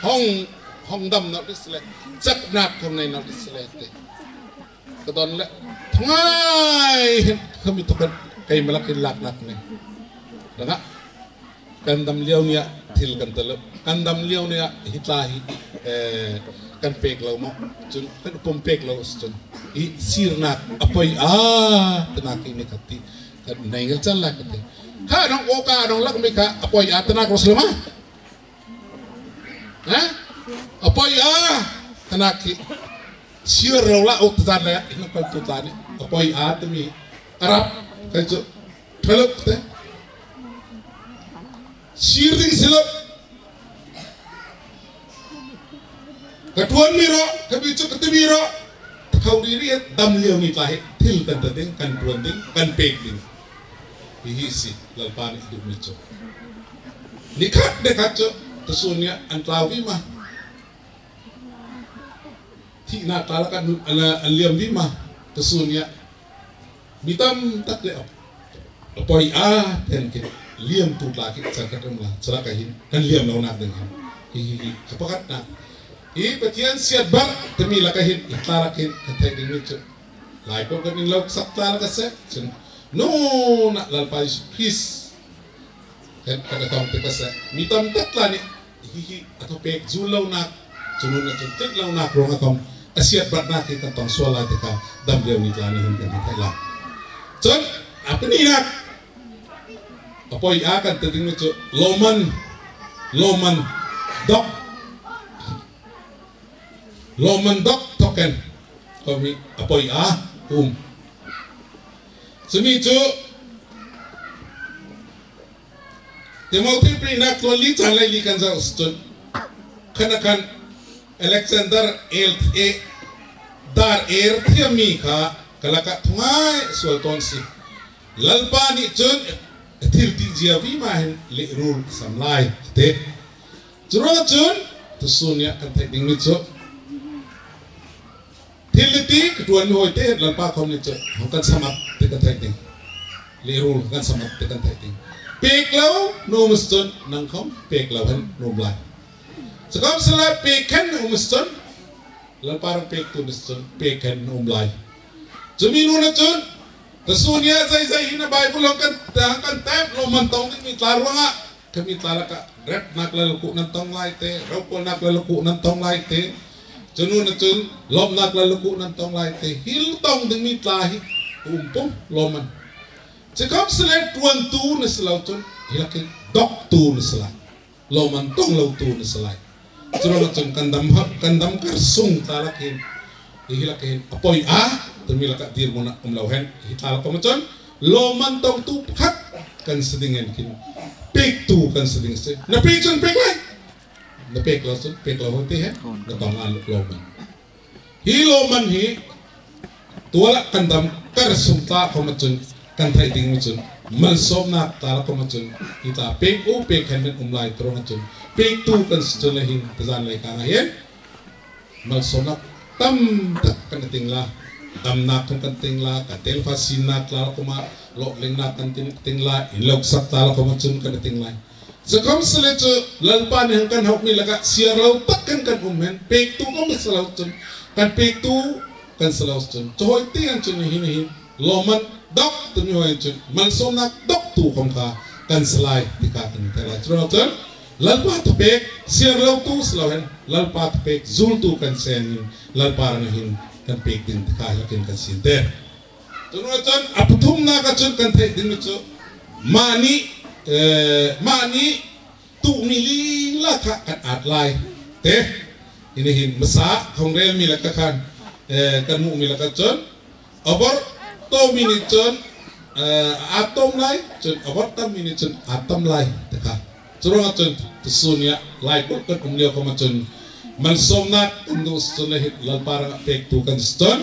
Hawng, hawng dam nawlh rih sele. Chaknâk hawng nei nawlh rih sele te. Ka dawn le. Thungâi hen. Ka mi thawk hen. Keimah lakah hin lâknâk nei. Rangah. Kan dam liau ni ah thil kan ti lo. Kan dam liau ni ah hi tla hi, eh, kan pêk lo maw. Chun kan pawm pêk lo chun. Hi sîrnâk a poi a, tinâk hi ni khat ti. Kan nei ngelchel lai ka ti. Kha nang awka nang lâk mi kha a poi a tinâk rawh si lo ma. Ha? A poi a, tinâk hi. Sîr lo la awk tla le, hin kal tu tla ni. A poi a ti mi. A rap, kei chu. Ṭha lo te. Sîr ding si lo. Ka ṭuan mi rawh, ka bi chu ka ti mi rawh. Kho riri dam liau ni tla hi. Thil kan ti ding, kan ṭuan ding, kan pêk ding. Hi hi si, Lalpa nih duh mi chu. Ni khat, ni khat chu. Tusun ni ah an tlau vima. Thihnâk tla lakah an, an, an liam vima. Tusun ni ah. Mi tam tak le a poi a, ten ki liam tu tla ki chang ka tum la, chalak a hin, kan liam lonâk ding hen. Hi, hi, hi, a pakhatnâk. Hi Pathian siatbarh, ti mi lakah hin, hi tla lakah hin, kan theih ding mi chu. Lai ko kan in lo sak tla lakah seh, chun. Nûnah Lalpa Jisu Krist. Hen, kan tawng te ka seh. Mi tam tak tla nih. Hi hi a thawpêk zûl lonâk, chu nûnah chun tlinh lonâk ruangah khawm a siatbarhnâk hi kan tawng sual lai tikah dam liau ni tla nih hin kan theih lai. Chun a panihnâk a poi a kan ti ding mi chu lawmman, lawmman dawk, lawmman dawk thawk hen khawm hi a poi a um. Chu mi chu Timothy panihnâk tluan li chang leili kan zoh si chun. Khan a khan Alexander el e dar er thiam mi kha ka lakah thungâi sual tâwn asi. Lalpa nih chun a thilti zia vima hen lehrûl a sam lai, a ti. Churuangah chun tusûn ni ah kan theih ding mi chu, thil le ti ka ṭuan mi hâwitê hen Lalpa khawm nih chu hawng kan samat ti kan theih ding. Lehrûl hawng kan samat ti kan theih ding. Pêk lo na um asi chun nang khawm pêk lo hen na um lai. Sikhawmsele pêk hen na um asi chun, Lalpa rang pêktu na si chun pêk hen na um lai. Chu mi nûnah chun, tusûn ni ah zeizei hin a Bible hawng kan, hawng kan tep, lâwmman tawng ding mi tla ruangah, kha mi tla lakah repnâk le lakhuh nan tawng lai tê, rokualnâk le lakhuh nan tawng lai tê. Chu nûnah chun lâwmnâk le lakhuh nan tawng lai tê. Hi tawng ding mi tla hi um pum lâwmman. Sikhawmsele ṭuantu na si lo chun hi lak hin dawktu na si lai. Lâwmman tawng lotu na si lai. Churuangah chun kan dam hak, kan dam kar sung tla lak hin, hi lak hin a poi a, timi lakah dîrmun ah um lo hen, hi tla lak khawm ah chun lâwmman tawngtu pakhat kan si ding hen khin, pêktu kan si ding asi. Na pêk chun pêk lai. Na pêk lo chun pêk lo hen ti hen na tawng a lâwmman. Hi lâwmman hi tual ah kan dam kar sung tla khawm ah chun kan theih ding mi chun, malsâwmnâk tla lak khawm ah chun hi tla pêk u, pêk hen nan um lai. Churuangah chun pêktu kan si chun le hin tuzân leikâng ah hin malsâwmnâk tam tak kan ting lai. Damnâk khawm kan ting lai, kan têl fa sinnâk tla lak khawm ah lawhlingnâk kan ting, ting lai, inlawksak tla lak khawm ah chun kan ting lai. Sikhawmsele chu Lalpa nih hawng kan hawh mi lakah siar lo tak hen kan um hen, pêktu kan si lo chun, kan pêktu kan si lo chun, chu hâwitê hen chun hi na hin lâwmman dawk timi hâwi hen chun malsâwmnâk dawktu khawm kha kan si lai ti kha kan theih lai. Churuangah chun Lalpa thupêk siar lotu si lo hen, Lalpa thupêk zultu kan si hen, Lalpa rang hin kan pêk ding ti kha hi lak hin kan sîn tê. Churuangah chun a pathumnâk ah chun kan theih ding mi chu, mah nih, eh, mah nih tuh mi lila kha kan ât lai tê. Hi na hin masa hawng rêl mi lakah khan, eh, kan muh mi lakah chun a vawrh tâwm mi nih chun, eh, a ât tâwm lai, chun a vawrh tam mi nih chun ât tam lai ti kha. Churuangah chun tusûn ni ah laikulh kan um liau khawm ah chun malsâwmnâk kan duh si chun le hin Lalpa rangah pêktu kan si chun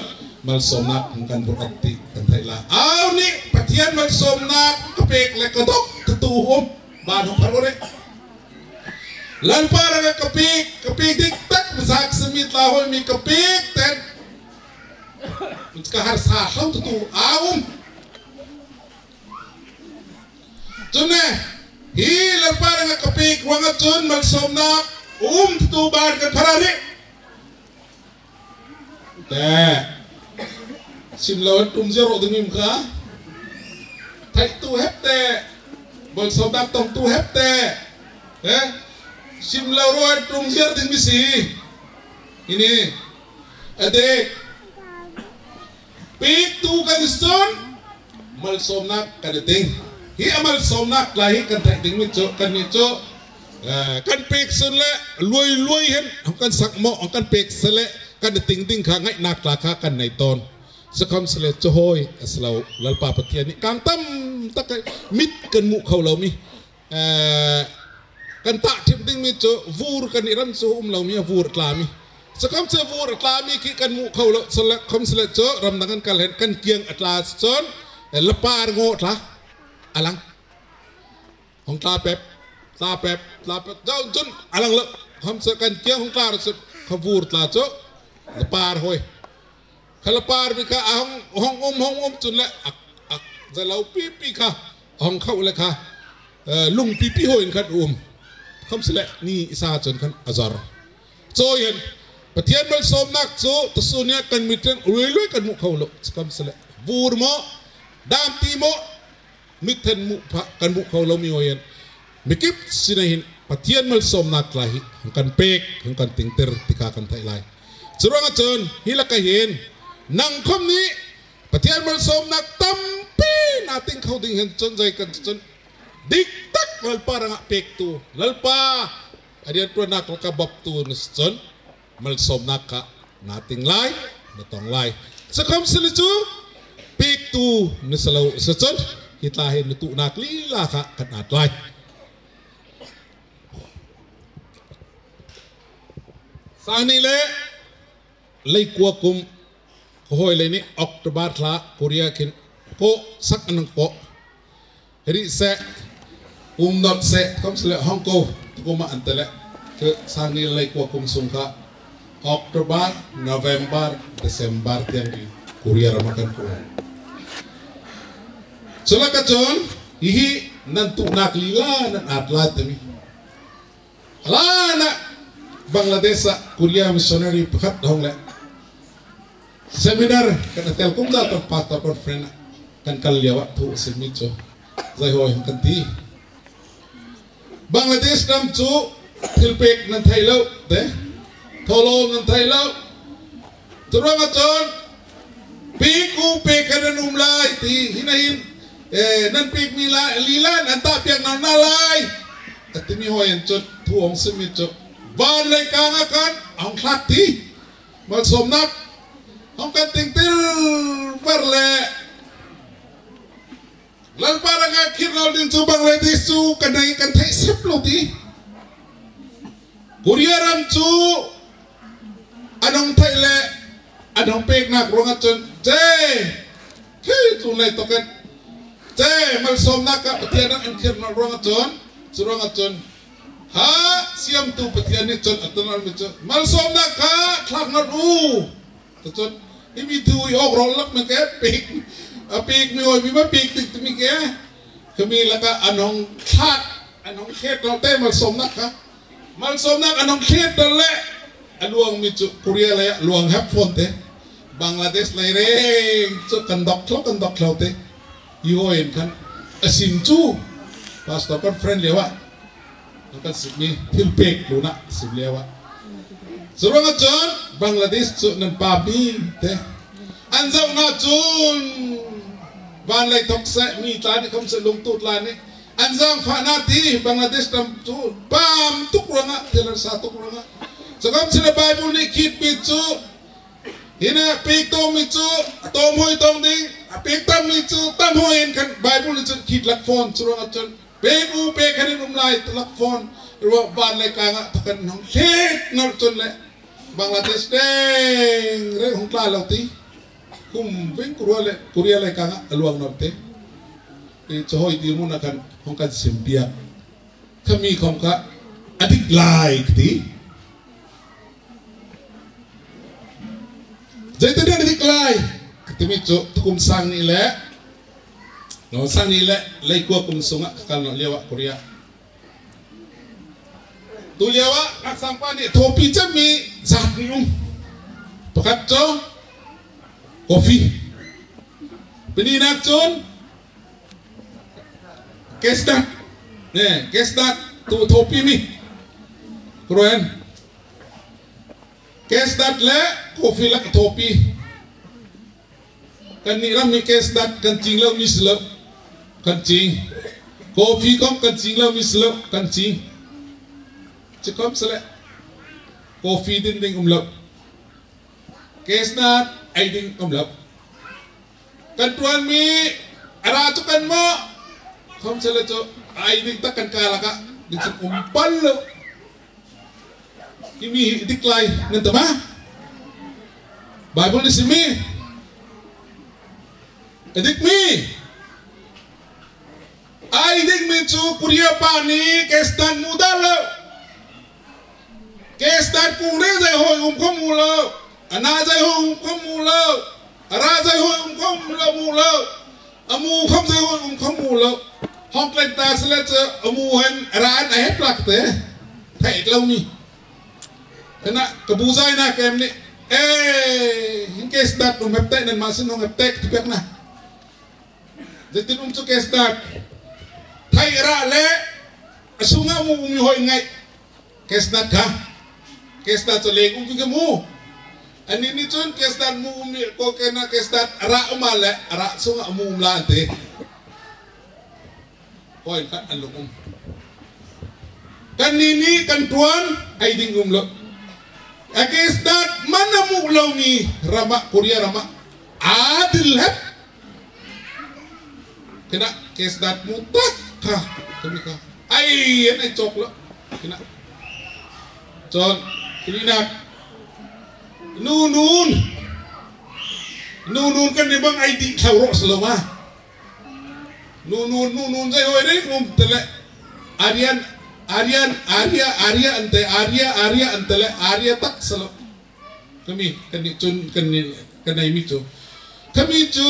malsâwmnâk hawng kan burh awt ti kan theih lai. Âu nih Pathian malsâwmnâk ka pêk le ka dawk titu um, bân hawng phar u rih. Lalpa rangah ka pêk, ka pêk dik tak, masa ka si mi, tla hâwi mi ka pêk ten ka harsa tho titu âu um. Chun le, hi Lalpa rangah ka pêk ruangah chun malsâwmnâk um titu bân kan phar a rih. Tê. Sim lo hen ṭum ziar rawh ding mi um kha. Theihtu hep tê. Malsâwmnâk tawngtu hep tê. Tê. Sim lo rawh hen ṭum ziar ding mi si. Ini. A dek. Pêktu kan si chun malsâwmnâk kan ting. Hi a malsâwmnâk lai hi kan theih ding mi chu, kan nih chu, eh, kan pêk si chun le luai luai hen hawng kan sak maw, hawng kan pêk si le kan ting ding kha ngaihnâk tla kha kan nei tâwn. Sikhawmsele chu hâwi asi lo, Lalpa Pathian nih kâng tam tak mit kan muh kho lo mi. Eh, kan tah ṭhim ding mi chu vûr kan nih ram chu um lo mi, a vûr a tla mi. Sikhawmsele vûr a tla mi khi kan muh kho lo, sikhawmsele chu ram dang kan kal hen kan kiang a tla si chun, eh, lapâr ngawh tla a lang. Hawng tla pep, tla pep, tla pep, dau chun a lang lo. Sikhawmsele kan kiang hawng tla rawh si kha vûr tla chu lapâr hâwi. Kha lapâr mi kha a hawng, hawng um, hawng um chun le ak, ak, zalo pipi kha a hawng khauh le kha, eh, lung pipi hâwi in khan um. Sikhawmsele ni isa chun khan a zar. Chu hâwi hen Pathian malsâwmnâk chu tusûn ni ah kan mit hen luai luai kan muh kho lo. Sikhawmsele vûr maw, dâm ti maw, mit hen muh pha kan muh kho lo mi hâwi hen, mi kip sinah hin Pathian malsâwmnâk tla hi hawng kan pêk, hawng kan tingtir ti kha kan theih lai. Churuangah chun hi lakah hin nang khawm nih Pathian malsâwmnâk tampi na ting kho ding hen chun zei kan chun, dik tak Lalpa rangah pêktu, Lalpa a rianṭuannâk lakah bawptu na si chun malsâwmnâk kha na ting lai, na tawng lai. Sikhawmsele chu pêktu na si lo si chun hi tla hi na tuhnâk lila kha kan ât lai. Sâng nih leh leikua kum Ka hâwi lei nih October thla Korea khin kawhsak an kawh. Rih seh, um nawlh seh, khawmsele hawng ko, tukum ah an ti le. Kha sâng nih leikua kum sung kha October, November, December tiang hi Korea ram ah kan kawh. Chu lakah chun, hi hi nan tuhnâk lila nan ât lai ti mi. Ala na Bangladesh ah Korea missionary pakhat hawng le seminar kan a tel kum zât ah pastor conference ah kan kal liauah thu a sim mi chu zei hâwi hawng kan ti. Bangladesh ram chu thilpêk nan theih lo te, thawhlâwm nan theih lo. Churuangah chun pêk u pêk hen nan um lai ti hi na hin, eh, nan pêk mi lai, lila nan tahpiak nan na lai a ti mi hâwi hen chun thu hawng sim mi chu vân leikâng ah khan hawng thlâk ti. Malsâwmnâk hawng kan tingtir ver le Lalpa rangah khirh nawlh ding chu Bangladesh chu kan nei kan theih sep lo ti. Korea ram chu an hawng theih le an hawng pêknâk ruangah chun che, khi tlûn lei tawk hen che malsâwmnâk ah Pathian an khirh nawlh ruangah chun, chu ruangah chun ha siamtu Pathian nih chun a ti nawlh mi chu malsâwmnâk kha thlâk nawlh u. Tuchun hi mi thu hi awk rawlh lak mi ke, pêk, a pêk mi hâwi mi ma pêk dik ti mi ke. Kha mi lakah an hawng thlâk, an hawng khêt nawlh te malsâwmnâk kha. Malsâwmnâk an hawng khêt nawlh le a luang mi chu Korea lei ah luang hep fawn te. Bangladesh lei rêng chu kan dawk thlo, kan dawk thlo te. Hi hâwi hen khan a sim chu pastor conference liauah Kan sim mi thilpêk tlûnah sim liauah. Churuangah chun Bangladesh chu nan pâm mi te. An zauhnâk chun vân lei thawk seh mi tla nih khawmsele lungtu tla nih an zangfahnâk ti Bangladesh ram chu pâm tuk ruangah thil harsa tuk ruangah. Chu khawmsele Bible nih khit mi chu Hi na pêk tâwng mi chu a tâwm hâwi tâwng ding, a pêk tam mi chu tam hâwi hen khan Bible nih chun khit lak fawn churuangah chun pêk u pêk hen in um lai ti lak fawn. Ruah vân leikâng ah thawk hen hawng khêt nawlh chun le Bangladesh rêng rêng hawng tla lo ti. Kum ving Korea le Korea leikâng ah a luang nawlh ti. Chu hâwi ti mun ah khan hawng kan sim piak. Kha mi khawm kha a dik lai ka ti. Zeiti nih a dik lai ka ti mi chu tukum sâng nih le, no, sâng nih le leikua kum sungah ka kal nawlh liauah Korea. Tu liauah ngakchang pa nih thâwpi chem mi zât nih um. Pakhat chu coffee. Panihnâk chun Kesnat. Ne, kesnat tu thâwpi mi. Kruan. Kesnat le coffee lakah thâwpi. Kannih ram mi kesnat kan ching lo mi si lo. Kan ching. Coffee khawm kan ching lo mi si lo. Kan ching. Chu khawmsele coffee din ding um lo. Kesnat ei ding um lo. Kan ṭuan mi a rah chu kan mawh. Khawmsele chu ei ding tak kan kâ lakah ding chu um pal lo. Hi mi hi dik lai nan ti ma? Bible nih sim mi. A dik mi. Ei ding mi chu Korea pa nih kesnat muh dâl lo. Kesnat kung rêng zei hâwi um khawm muh lo. A na zei hâwi um khawm muh lo. A rah zei hâwi um khawm muh lo, muh lo. A muh khawm zei hâwi um khawm muh lo. Hawng tleng ta sele chu a muh hen a rah hen a hep lak te. Theih lo mi. Kha na ka bu zâi na kem nih. Eh, hin kesnat um hep te nan ma sin hawng hep te ka ti piak na. Zeitin um chu kesnat. Theih rah le a sungah muh um mi hâwi ngâi. Kesnat kha. Kesnat chu lêng um ving ka mu. Annih nih chun kesnat muh um mi ko ke na kesnat a rah um a le a rah sungah muh um lai an ti. Hâwi khat an lung um. Kannih nih kan ṭuan ei ding um lo. A kesnat man a muh lo mi ram ah Korea ram ah a dil hep. Kha na kesnat muh tak kha. Kha mi kha. Ei, an ei chawk lo. Kha na. Chun, kha na. Nun, nun. Nunun kan ni bang ai dih thlau rawh silo ma. Nunun, nunun zei hâwi rih um tê le. Aryan, Aryan, Arya, Arya an tê, Arya, Arya an tê le, Arya tak silo. Kami, kan ni chun, kan ni, kan nei mi chu. Kami chu,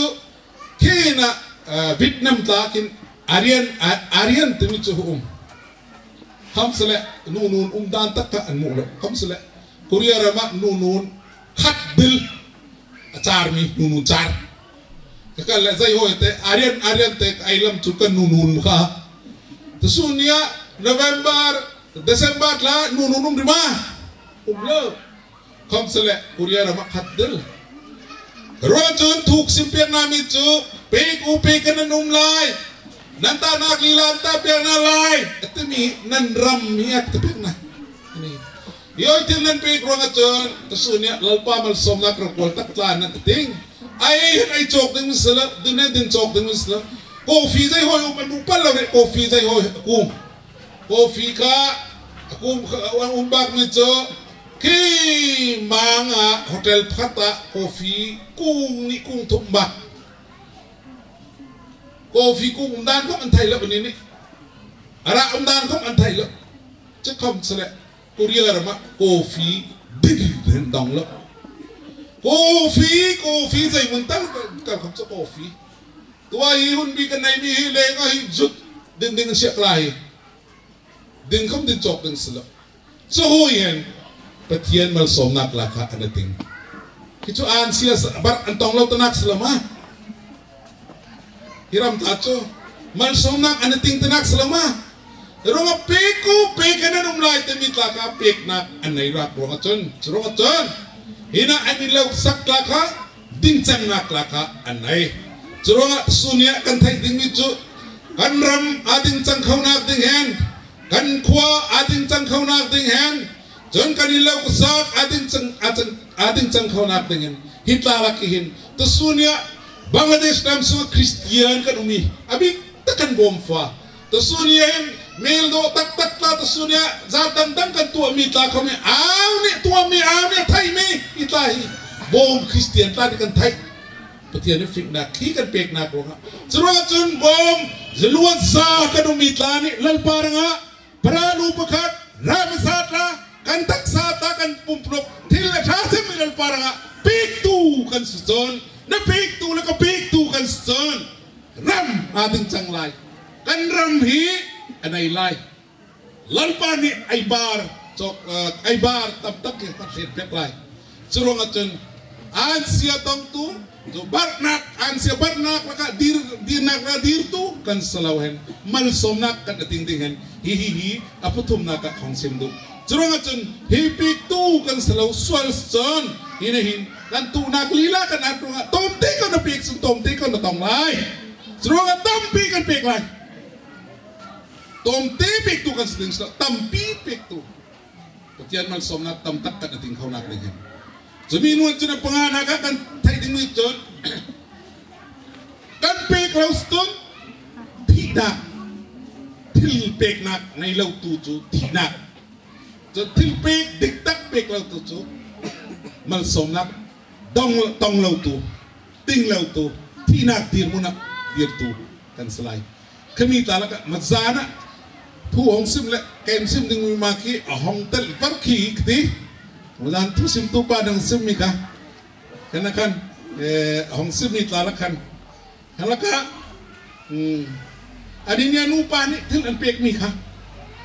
khi na, ah, Vietnam tla khin Aryan, ah, Aryan timi chu um. Khawmsele, nunun um dân tak kha an muh lo. Khawmsele, Korea ram ah nunun khat dil a châr mi, nunun châr. Ka kal le zei hâwi tê, Aryan, Aryan tê, ai lam chu kan nunun kha. Tusun ni ah, November, December tla, nunun um ri ma. Um lo. Khawmsele, Korea ram ah khat dil. Ruang chun thuk sim piak na mi chu, pêk u pêk hen nan um lai. Nan tahnâk lila nan tah piak na lai. A ti mi nan ram mi a ti piak na. Ni. Hâwi thil nan pêk ruangah chun, tusun ni ah Lalpa malsâwmnâk rokual tak tla nan ti ding. Ai hen ai châwk ding mi silo, din hen din châwk ding mi silo. Coffee zei hâwi um an muh pal lo rih, coffee zei hâwi a kung. Coffee kha, a kung kha, a um bâk mi chu, khi mang ah hotel pakhat ah coffee kung nih kung thum bâk. Coffee kung um dân khawm an theih lo ni nih. A rah um dân khawm an theih lo. Chu khawmsele, Korea ram ah coffee dil hen dawng lo. Coffee, coffee zei mun tal kal khawm chu coffee. Tua hi hun bîk kan nei mi hi leng ah hi zut din ding siak lai hi. Din khawm din châwk ding silo. Chu hâwi hen Pathian malsâwmnâk lakah an a ting. Khi chu an sia sa, bar an tawng lo tânâk silo ma. Hi ram tla chu malsâwmnâk an a ting tânâk silo ma. Ruangah pêk u pêk hen nan um lai tê mi tla kha pêknâk an nei râk ruangah chun. Chu ruangah chun. Hi na an i lo sak tla kha dingchangnâk lakah an nei. Chu ruangah tusun ni ah kan theih ding mi chu kan ram a dingchang khonâk ding hen, kan khua a dingchang khonâk ding hen, chun kan i lo sak a dingchang, a chang, a dingchang khonâk ding hen. Hi tla lak hi hin. Tusun ni ah Bangladesh ram sung ah Kristian kan um mi. A bîk tak kan bâwm fa. Tusun ni ah hin mêl dawh tak tak tla tusun ni ah zât dang dang kan tuah mi tla khawm hi. Âu nih tuah mi, âu nih theih mi. Hi tla hi. Bâwm Kristian tla nih kan theih. Pathian nih fingnâk khi kan pêknâk ruangah. Churuangah chun bâwm, zaluat zâ kan um mi tla nih Lalpa rangah, parâlu pakhat, râhmasa tla, kan taksa tla, kan pumpuluk, thil a ṭha sim mi Lalpa rangah, pêktu kan si chun, na pêktu le ka pêktu kan si chun, ram a dingchang lai, kan ram hi a nei lai. Lalpa nih ei bâr, chawk, eh, ei bâr tam tak hi kan hriet pêk lai. Churuangah chun, ân sia tawngtu, chu barhnâk, ân sia barhnâk lakah dîr, dîrnâk lakah dîrtu kan si lo hen, malsâwmnâk kan a ting ding hen, hi hi hi a pathumnâk ah hawng sim duh. Churuangah chun, hi pêktu kan si lo sual si chun, hi na hin, kan tuhnâk lila kan ât ruangah, tâwmtê kan a pêk chun, tâwmtê kan a tawng lai. Churuangah tampi kan pêk lai. Tâwmtê pêktu kan si ding silo, tampi pêktu. Pathian malsâwmnâk tam tak kan a ting khonâk ding hen. Chu mi nuan chun a panganâk ah kan theih ding mi chun, kan pêk lo si chun, thihnâk. Thil pêknâk nei lo tu chu thihnâk. Chu thil pêk dik tak pêk lo tu chu malsâwmnâk. Tawng, tawng lo tu, ting lo tu, thihnâk dîrmun ah dîrtu kan si lai. Kha mi tla lakah, mazân ah thu hawng sim le, kei sim ding mi ma khi a hawng tel var khi ka ti. Mazân thu simtu pa nang sim mi kha. Khan a khan, eh, a hawng sim mi tla lakah khan. Khan lakah, Hmm. Ani nih a nupa nih thil an pêk mi kha.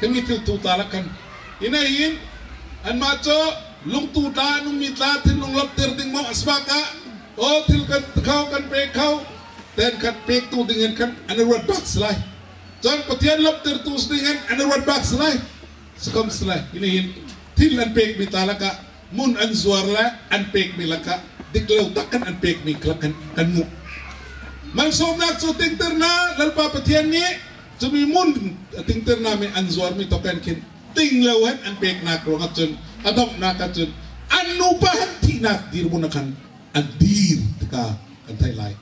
Kha mi thil tu tla lakah khan. Hi na hin, anmah chu, lungtu tla, an um mi tla, thinlung lawptir ding maw, a sibâk ah. Aw, thil kan khawh, kan pêk khawh. Ten khan pêktu ding hen khan, an ruat bâk si lai. Chun Pathian lawptirtu si ding hen, an ruat bâk si lai. Sikhawmsele, hi na hin, thil an pêk mi tla lakah, mun an zuar le an pêk mi lakah, dik lo tak hen an pêk mi kha lakah kan muh. Malsâwmnâk chu tingtir na, Lalpa Pathian nih, chu mi mun tingtir na mi an zuar mi tawk hen khin, ting lo hen an pêknâk ruangah chun, a dawnghnâk ah chun, an nupa hen thihnâk dîrmun ah khan, an dîr, ti kha kan theih lai.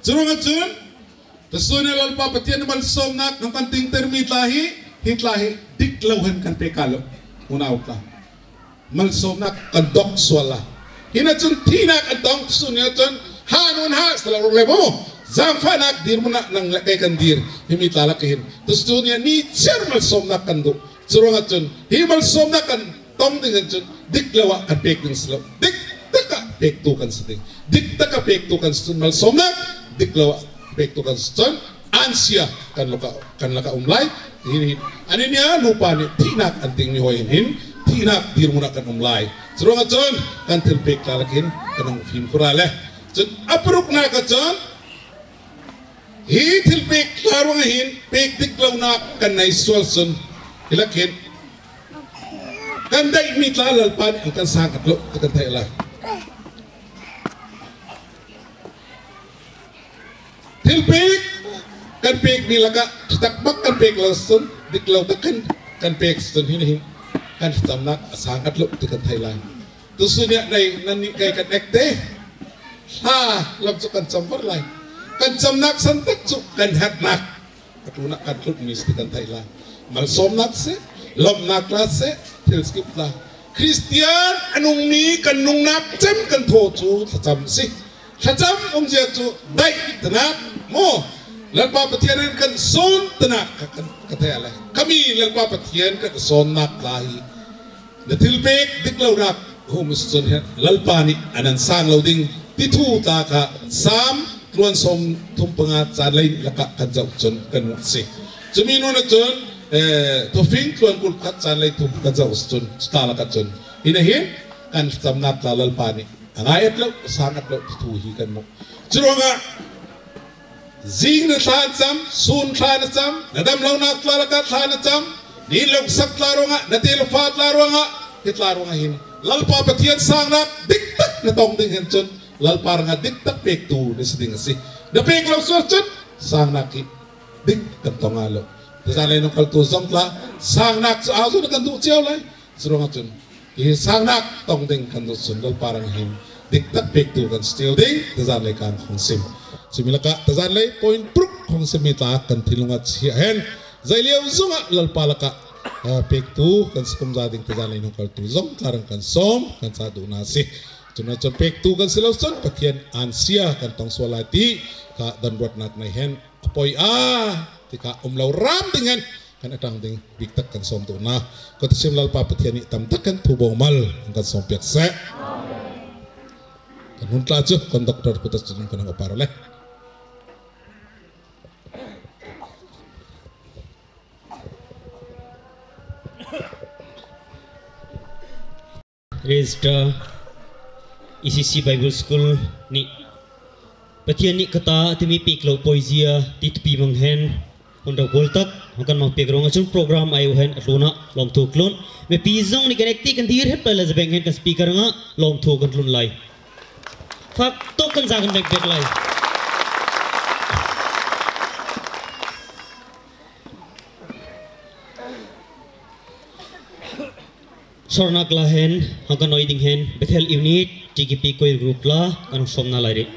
Churuangah chun, Tusun ah Lalpa Pathian malsâwmnâk hawng kan tingtir mi tla hi, hi tla hi dik lo hen kan pêk lo. Unau tla. Malsâwmnâk kan dawngh sual lai. Hi na chun thihnâk an tawng tusun ah chun Ha nun ha, sala ruk le maw. Zangfahnâk dîrmun ah nang leh kei kan dîr. Hi mi tla lakah hin. Tustu nih ni chiar malsâwmnâk kan duh. Churuangah chun. Hi malsâwmnâk kan tawng ding hen chun. Dik lo ah kan pêk ding si lo. Dik tak ah pêktu kan si ding. Dik tak ah pêktu kan si chun malsâwmnâk. Dik lo ah pêktu kan si chun. Ânsia kan lakah, kan lakah um lai. Hin hin. Ani nia nupa nih thihnâk an ting mi hâwi hin hin. Thihnâk dîrmun ah kan um lai. Churuangah chun kan thilpêk tla lakah hin kan hawng fîm khura le. Chun a paruknâk ah chun hi thilpêk tla ruangah hin pêk dik lonâk kan nei sual chun. Hi lakah hin kan daih mi tla Lalpa nih an kan sâng khat lo ti kan theih lai. Thilpêk kan pêk mi lakah tak bak kan pêk lo chun, dik lo tak kan, kan pêk chun hin hin kan thlachamnâk a sâng khat lo ti kan theih lai. Tusun nih nei nannih kei kan ek te. Thla lam chu kan cham var lai. Kan chamnâk san tak chu kan herhnâk. A tlûnah kan tlut mi si ti kan theih lai. Malsâwmnâk seh, lâwmhnâk tla seh, thil skip tla. Kristian a nung mi kan nungnâk chem kan thaw chu thlacham si. Thlacham umzia chu daih tanâk maw. Lalpa Pathian hen kan sâwn tanâk ka, kan, ka theih lai. Kha mi Lalpa Pathian kan sâwnnâk tla hi. Na thilpêk dik lonâk hum si chun hen Lalpa nih a nan sâng lo ding ti thu tla kha Sâm tluan sâwmthum panga chân lei nih lakah kan zauh chun kan muh si. Chumi nûnah chun, eh, Thufing tluan kul khat chân lei thum kan zauh si chun, chuta lakah chun. Hin a hin, kan chamnâk tla Lalpa nih a ngâi et lo, sâng et lo ti thu hi kan muh. Churuangah, zîng na thla na cham, sûn thla na cham, na dam lonâk tla lakah thla na cham, na in lo sak tla ruangah, na tê lo fa tla ruangah, hi tla ruangah hin Lalpa Pathian sângnâk dik tak na tawng ding hen chun, Lalpa rangah dik tak pêktu na si ding asi. Na pêk lo sual chun, sângnâk hi dik kan tawng a lo. Tuzân lei nung kaltu zawng tla, sângnâk chu âuzu na kan duh chiau lai. Churuangah chun, hi sângnâk tawng ding kan duh chun Lalpa rangah hin dik tak pêktu kan si chiau ding, tuzân lei kâng khawng sim. Chumi lakah tuzân lei point paruk khawng sim mi tla kan thinlung ah chiah hen. Zei liau zawngah Lalpa lakah, ah, pêktu kan si kumza ding tuzân lei nung kaltu zawng tla rang kan sâwm, kan sa duh na si. Chun ah chun pêktu kan si lo chun Pathian ânsia kan tawng sual lai ti kha dawnruatnâk nei hen. A poi a, ti kha um lo râm ding hen. Kan a ṭang ding, bîk tak kan sâwm duh na. Kawtthâsim Lalpa Pathian nih tam tak hen thu bawmal kan sâwm piak seh. Kan hun tla chu, conductor kut ah chun kan hawng a par le. Registrar E C C Bible School nih Pathian nih ka ta a ti mi pêk lo poi zia ti thupi mang hen hun rokual tak hawng kan mang pêk ruangah chun program ai u hen a tlûnah lâwmthu ka tlun. Mipi zawng nih kan ek ti kan dîr hep lai le zabeng hen kan speaker rangah lâwmthu kan tlun lai. Fâk tawk kan za kan beng pêk lai. Sawrnâk la hen, hawng kan awi ding hen, Bethel Unit, T K P Choir Group la, kan hawng sâwm na lai rih.